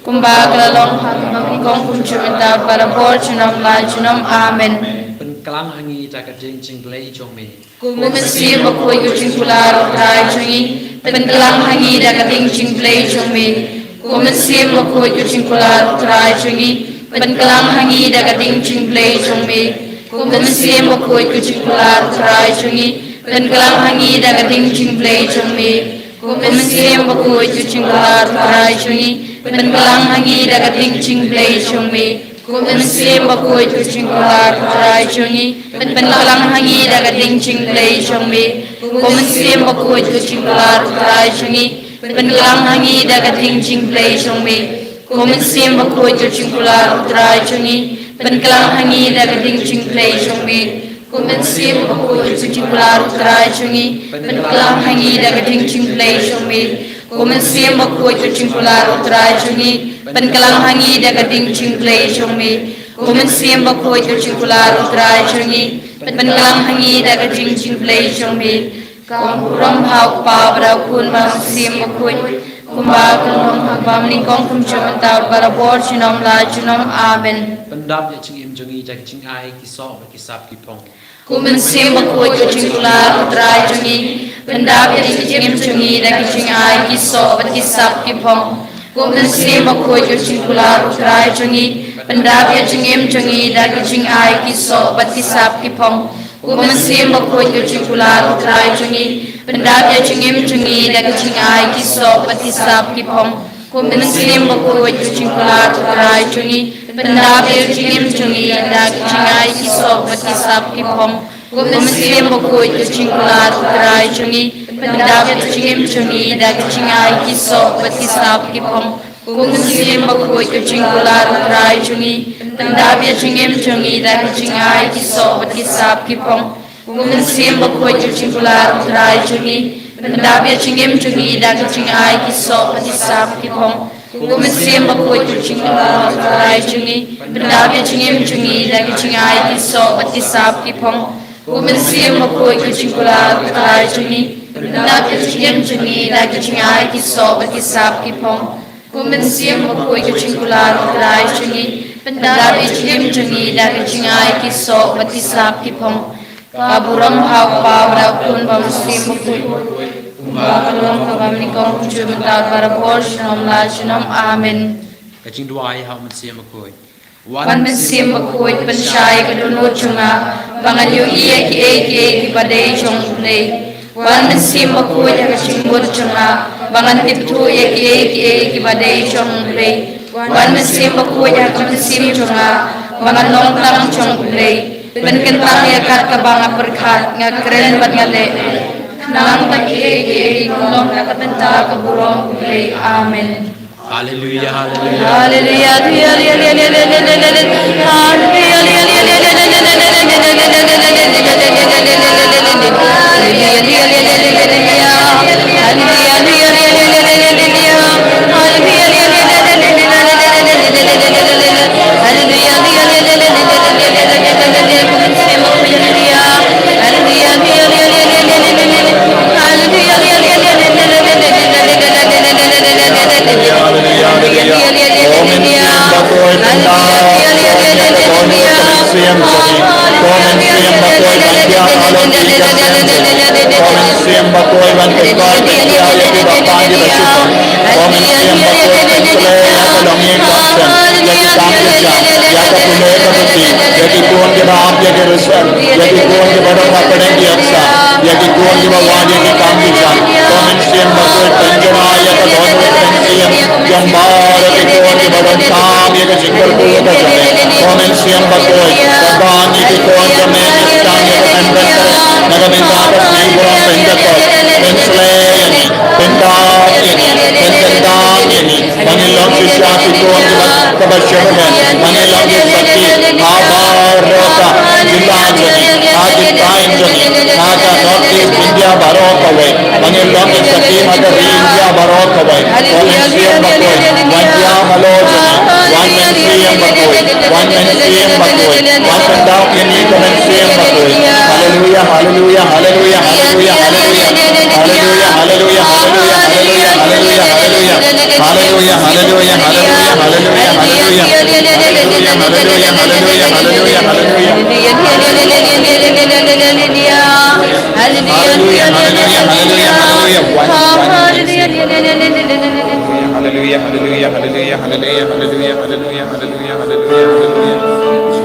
kumba ka la long ha kaba nyngkong, kumjuh mynta, barabor, junom la junom. Amen. Pynklang ha ngi da ka ding jingblei jong me. Ko Mynsiem Bakhuid, ko jingkular U Trai jong ngi, pynklang ha ngi da ka ding jingblei jong me. Ko Mynsiem Bakhuid, ko jingkular U Trai jong ngi, pynklang ha ngi da ka ding jingblei jong me. Ko Mynsiem Bakhuid, ko jingkular U Trai jong ngi, pynklang ha ngi da ka ding jingblei jong me. Ko Mynsiem Bakhuid, ko jingkular U Trai jong ngi, pynklang ha ngi da ka ding jingblei jong me. Ko Mynsiem Bakhuid, ko jingkular U Trai jong ngi, pyn- pynklang ha ngi da ka ding jingblei jong me. Ko Mynsiem Bakhuid, ko jingkular U Trai jong ngi, pynklang ha ngi da ka ding jingblei jong me. Ko Mynsiem Bakhuid, ko jingkular U Trai jong ngi, pynklang ha ngi da ka ding jingblei jong me. Ko Mynsiem Bakhuid, ko jingkular U Trai jong ngi, pynklang ha ngi da ka ding jingblei jong me. Ko Mynsiem Bakhuid, ko jingkular U Trai jong ngi, pynklang ha ngi da ka ding jingblei jong me. Ko Mynsiem Bakhuid, ko jingkular U Trai jong ngi, pynklang ha ngi da ka ding jingblei jong me. Ka burom ha U Kpa bad ha U Khun bad ha U Mynsiem Bakhuid, kumba ka long ha kaba nyngkong, kumjuh mynta, barabor, junom la junom. Amen. Pyndap ïa jingim jong ngi da ki jingai ki soh bad ki sap ki phong. Ko Mynsiem Bakhuid, ko jingkular U Trai jong ngi, pyndap ïa ka jingim jong ngi da ki jingai ki soh bad ki sap ki phong. Ko Mynsiem Bakhuid, ko jingkular U Trai jong ngi, pyndap ïa ka jingim jong ngi da ki jingai ki soh bad ki sap ki phong. Ko Mynsiem Bakhuid, ko jingkular U Trai jong ngi, pyndap ïa ka jingim jong ngi da ki jingai ki soh bad ki sap ki phong. Ko Mynsiem Bakhuid, ko jingkular U Trai jong ngi, pyndap ïa ka jingim jong ngi da ki jingai ki soh bad ki sap ki phong. Ko Mynsiem Bakhuid, ko jingkular U Trai jong ngi, pyndap ïa ka jingim jong ngi da ki jingai ki soh bad ki sap ki phong. Ko Mynsiem Bakhuid, ko jingkular U Trai jong ngi, pyndap ïa ka jingim jong ngi da ki jingai ki soh bad ki sap ki phong. Ko Mynsiem Bakhuid, ko jingkular U Trai jong ngi, pyndap ïa ka jingim jong ngi da ki jingai ki soh bad ki sap ki phong. Ko Mynsiem Bakhuid, ko jingkular U Trai jong ngi, pyndap ïa ka jingim jong ngi da ki jingai ki soh bad ki sap ki phong. Ko Mynsiem Bakhuid, ko jingkular U Trai jong ngi, pyndap ïa ka jingim jong ngi da ki jingai ki soh bad ki sap ki phong. Ko Mynsiem Bakhuid, ko jingkular U Trai jong ngi, pyndap ïa ka jingim jong ngi da ki jingai ki soh bad ki sap ki phong. Ka burom ha U Kpa bad ha U Khun bad ha U Mynsiem Bakhuid, kumba ka long ha kaba nyngkong, kumjuh mynta, barabor, junom la junom. Amen. Ka jingduwai ha U Mynsiem Bakhuid. Wan Mynsiem Bakhuid, pynshai ïa ka dohnud jong nga ba ngan ïohi ïa kiei kiei kiba dei jong U Blei. Wan Mynsiem Bakhuid, ha ka jingmut jong nga ba ngan tip thuh ïa kiei kiei kiba dei jong U Blei. Wan Mynsiem Bakhuid, ha ka mynsiem jong nga ba ngan long tang jong U Blei. Pynkyntang ïa kat kaba nga pyrkhat, nga kren bad nga leh, khnang ba kiei kiei kin long na ka bynta ka burom U Blei. Amen. Haleluya, haleluya. Haleluya, haleluya. Ïa ki kam ki jam, ïa ka pule ka puthi, ïa ki khun kiba ap ïa ki result, ïa ki khun kiba don ha pdeng ki exam, ïa ki khun kiba wad ïa ki kam ki jam. Ko Mynsiem Bakhuid, pynjynjar ïa ka dohnud mynsiem jong baroh ki khun kiba donkam ïa ka jingkyrkhu ka jong me. Ko Mynsiem Bakhuid, pynban ïa ki khun jong me, pynjynjar ïa ka jingkyrkhu na ka bynta ka sngi burom Pentekost. Pynsleh ïa ngi, pyndap ïa ngi, pynkyndang ïa ngi. Ba ngin long shisha ki khun kiba, kiba shyrkhei. Ba ngin long ki sakhi ha baroh ka jylla jong ngi, ha ki thaiñ jong ngi, ha ka North East India baroh kawei. Ba ngin long ki sakhi ha ka ri India baroh kawei. Ko Mynsiem Bakhuid, wan ïa halor jong ngi, wan Mynsiem Bakhuid, wan Mynsiem Bakhuid, wan pyndap ïa ngi ko Mynsiem Bakhuid. Haleluia, haleluia, haleluia, haleluia, haleluia. Haleluia, haleluia, haleluia, haleluia, haleluia, haleluia. Haleluia, haleluia, haleluia, haleluia, haleluia. Haleluia, haleluia, haleluia, haleluia, haleluia. Haleluia, haleluia, haleluia, haleluia. Haleluia, haleluia, haleluia, haleluia, haleluia, haleluia, haleluia, haleluia, haleluia.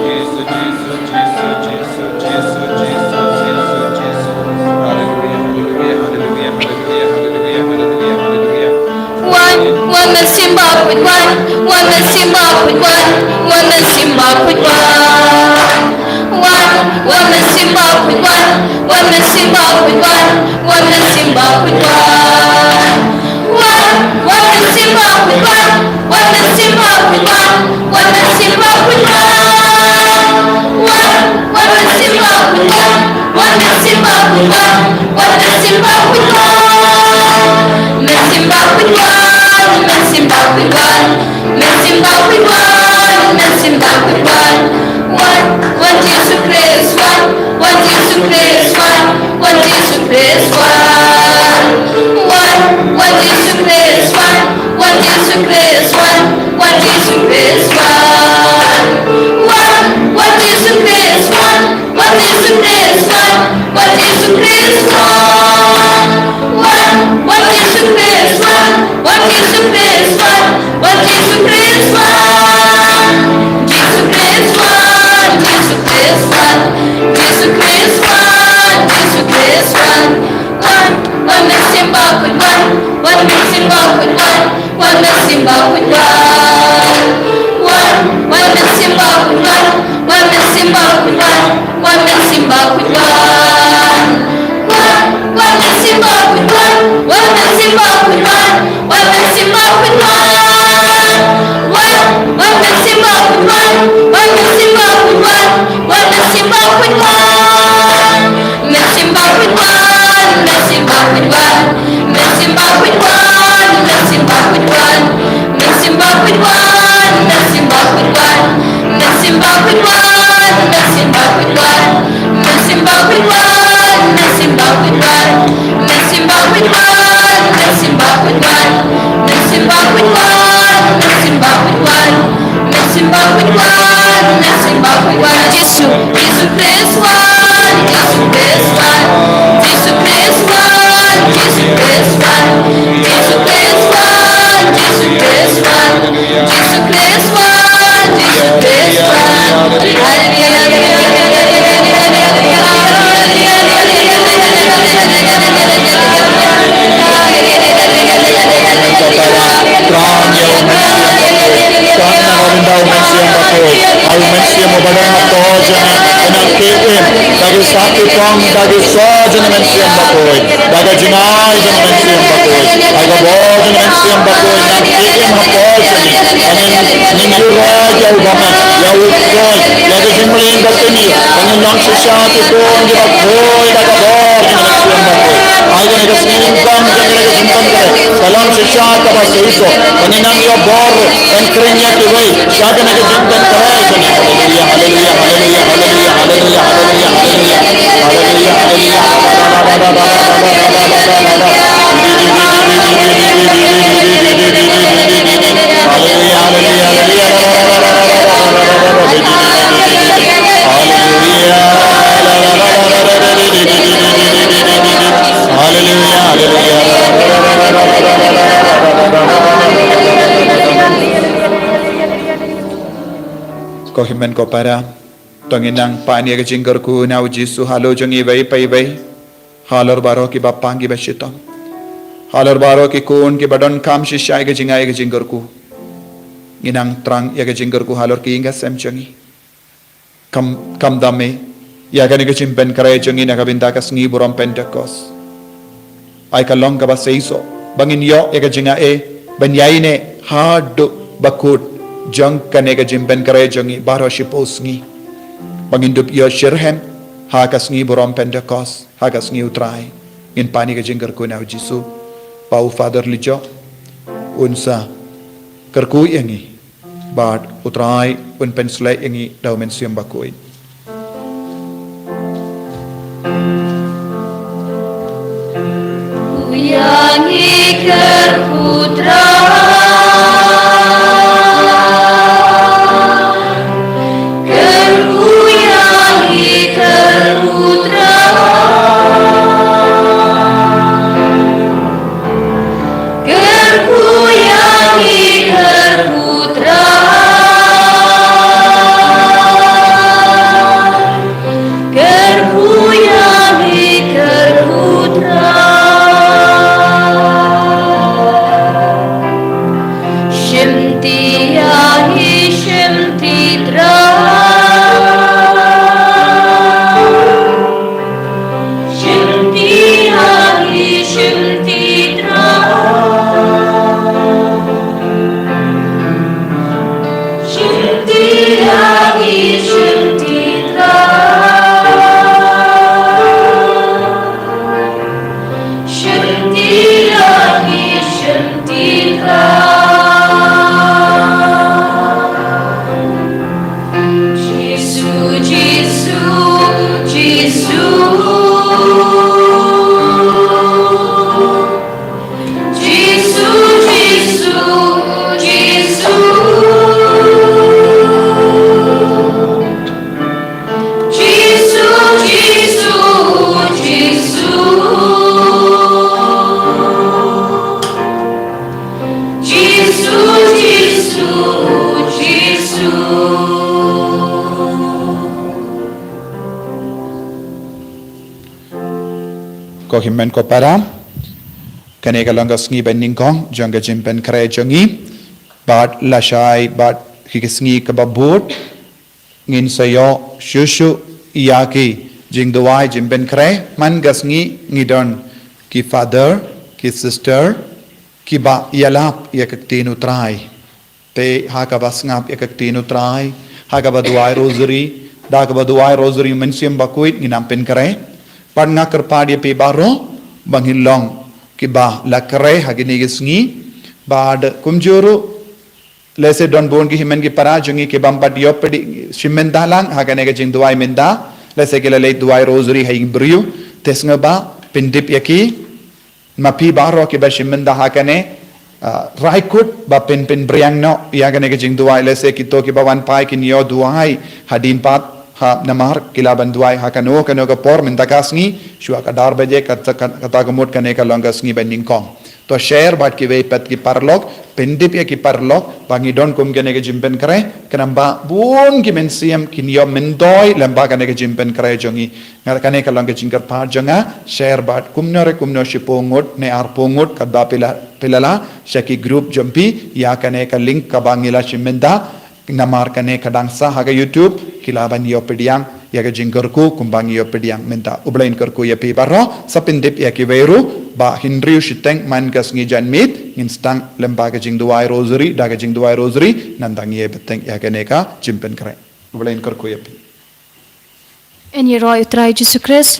Jesus, Jesus, Jesus, Jesus. Haleluia, haleluia, haleluia, haleluia, haleluia, haleluia, haleluia. Wan, wan Mynsiem Bakhuid wan, wan Mynsiem Bakhuid wan, wan Mynsiem Bakhuid wan. Wan, wan Mynsiem Bakhuid wan, wan Mynsiem Bakhuid wan, wan Mynsiem Bakhuid wan. Wan, wan Mynsiem Bakhuid wan, wan Mynsiem Bakhuid wan, wan Mynsiem Bakhuid wan. Wan, wan Mynsiem Bakhuid wan, wan Mynsiem Bakhuid wan, wan Mynsiem Bakhuid wan. Mynsiem Bakhuid wan, Mynsiem Bakhuid wan, Mynsiem Bakhuid wan, Mynsiem Bakhuid wan. Wan, wan Jisu Khrist wan, wan Jisu Khrist wan, wan Jisu Khrist wan. Wan, wan Jisu Khrist wan, wan Jisu Khrist wan, wan Jisu Khrist wan. Wan, wan Jisu Khrist wan, wan Jisu Khrist wan, wan Jisu Khrist wan. Wan, wan Jisu Khrist wan, wan Jisu Khrist wan, wan Jisu Khrist wan. Jisu Khrist wan, Jisu Khrist wan, Jisu Khrist wan, Jisu Khrist wan. Wan, wan Mynsiem Bakhuid wan, wan Mynsiem Bakhuid wan, wan Mynsiem Bakhuid wan. Wan, wan Mynsiem Bakhuid wan, wan Mynsiem Bakhuid wan, wan Mynsiem Bakhuid wan. Wan, wan Mynsiem Bakhuid wan, wan Mynsiem Bakhuid wan, wan Mynsiem Bakhuid wan. Wan, wan Mynsiem Bakhuid wan, wan Mynsiem Bakhuid wan, wan Mynsiem Bakhuid wan. Mynsiem Bakhuid wan, Mynsiem Bakhuid wan, Mynsiem Bakhuid wan, Mynsiem Bakhuid wan. Mynsiem Bakhuid wan, Mynsiem Bakhuid wan, Mynsiem Bakhuid wan, Mynsiem Bakhuid wan. Mynsiem Bakhuid wan, Mynsiem Bakhuid wan, Mynsiem Bakhuid wan, Mynsiem Bakhuid wan. Mynsiem Bakhuid wan, Mynsiem Bakhuid wan. Mynsiem Bakhuid wan, Mynsiem Bakhuid wan. Jisu, Jisu Khrist wan, Jisu Khrist wan. Jisu Khrist wan, Jisu Khrist wan. Jisu Khrist wan, Jisu Khrist wan. Jisu Khrist wan, Jisu Khrist wan. Haleluia, haleluia, haleluia. Trai ïa u Mynsiem Bakhuid. Tang na ka bynta u Mynsiem Bakhuid. Ai u Mynsiem uba don hapoh jong ngi, u nang khie im da ki sah ki tong, da ki soh jong u Mynsiem Bakhuid, da ka jingai jong u Mynsiem Bakhuid. Ai ka bor jong u Mynsiem Bakhuid nang khie im hapoh jong ngi. Ba ngin, ngin ïuhroh ïa u bymman, ïa u khuid, ïa ka jingmlien ka kmie. Ba ngin long shisha ki khun kiba khuid da ka bor jong u Mynsiem Bakhuid. Ai kane ka sngi nyngkong jong kane ka jingpynkhreh ka long shisha kaba shisha. Ba ngin nang ïoh bor ban khring ïa kiwei sha kane ka jingpynkhreh jong ngi. Haleluia, haleluia, haleluia. Haleluia, haleluia. Men ko para, to ngin nang pan ïa ka jingkyrkhu na u Jisu halor jong iwei pa iwei. Halor baroh kiba pang kiba shitom. Halor baroh ki khun kiba donkam shisha ïa ka jingai ïa ka jingkyrkhu. Ngin nang thrang ïa ka jingkyrkhu halor ki ïing ki sem jong ngi. Kham, kham dame ïa kane ka jingpynkhreh jong ngi na ka bynta ka sngi burom Pentekost. Ai ka long kaba seisoh ba ngin ïoh ïa ka jingai ban ïaineh haduh ba kut jong kane ka jingpynkhreh jong ngi baroh shiphew sngi. Ba ngin dup ïoh shitrhem ha ka sngi burom Pentekost, ha ka sngi u Trai. Ngin pan ïa ka jingkyrkhu na u Jisu. Ba u Father Lijo un sa kyrkhu ïa ngi. Bad u Trai un pynshlei ïa ngi da u Mynsiem Bakhuid. Kyrkhu ïa ngi kyrkhu Trai. Kyrkhu ïa ngi kyrkhu Trai. Kyrkhu ïa ngi kyrkhu Trai. Kyrkhu ïa ngi kyrkhu Trai. Shimti ïa ngi shimti Trai. Shimti ïa ngi shimti Trai. Shimti ïa ngi shimti Trai. Shimti ïa ngi shimti Trai. Jisu, Jisu, Jisu. Jisu, Jisu, Jisu. Jisu, Jisu, Jisu. Jisu, Jisu, Jisu. Ko hynmen ko para, kane ka long ka sngi ba nyngkong jong ka jingpynkhreh jong ngi. Bad lashai bad ki sngi kaba bud, ngin sa ïoh shuh shuh ïa ki jingduwai jingpynkhreh. Man ka sngi ngi don ki father, ki sister kiba ïalap ïa ka ktien u Trai. Te ha kaba sngap ïa ka ktien u Trai, ha kaba duwai rosary, da kaba duwai rosary Mynsiem Bakhuid ngin nang pynkhreh. Bad nga kyrpad ïa phi baroh ba ngin long kiba la khreh ha kine ki sngi. Bad kumjuh ruh, lehse don bun ki hynmen ki para jong ngi ki bym pat ïoh pdiang shimbynta lang ha kane ka jingduwai mynta. Lehse ki la leit duwai rosary ha ïing briew. Te sngewbha pyntip ïa ki. Ma phi baroh kiba shimbynta ha kane, ah, rai kut ba phin, phin pynbiang noh ïa kane ka jingduwai. Lehse kito kiba wan phai kin ïoh duwai hadien pat, ha, namar ki lah ban duwai ha kano kano ka por mynta ka sngi shuwa ka dar baje. Kata, kata ka mut kane ka long ka sngi ba nyngkong. To share bad kiwei pat ki paralok, pyntip ïa ki paralok ba ngi don kum kane ka jingpynkhreh, khnang ba bun ki mynsiem kin ïoh myntoi lem bad kane ka jingpynkhreh jong ngi. Nga, kane ka long ka jingkyrpad jong nga. Share bad kumno re kumno shiphew ngut ne arphew ngut katba phi la, phi la lah sha ki group jong phi ïa kane ka link kaba ngi la shim mynta. Namar kane ka dang sah ha ka YouTube, ki lah ban ïoh pdiang ïa ka jingkyrkhu kumba ngi ïoh pdiang mynta. U Blei un kyrkhu ïa phi baroh. Sa pyntip ïa kiwei ruh ba hynriew shiteng man ka sngi janmiet ngin sdang lem bad ka jingduwai rosary, da ka jingduwai rosary nangta ngin ïa bteng ïa kane ka jingpynkhreh. U Blei un kyrkhu ïa phi. Yn ïaroh ïa u Trai Jisu Khrist.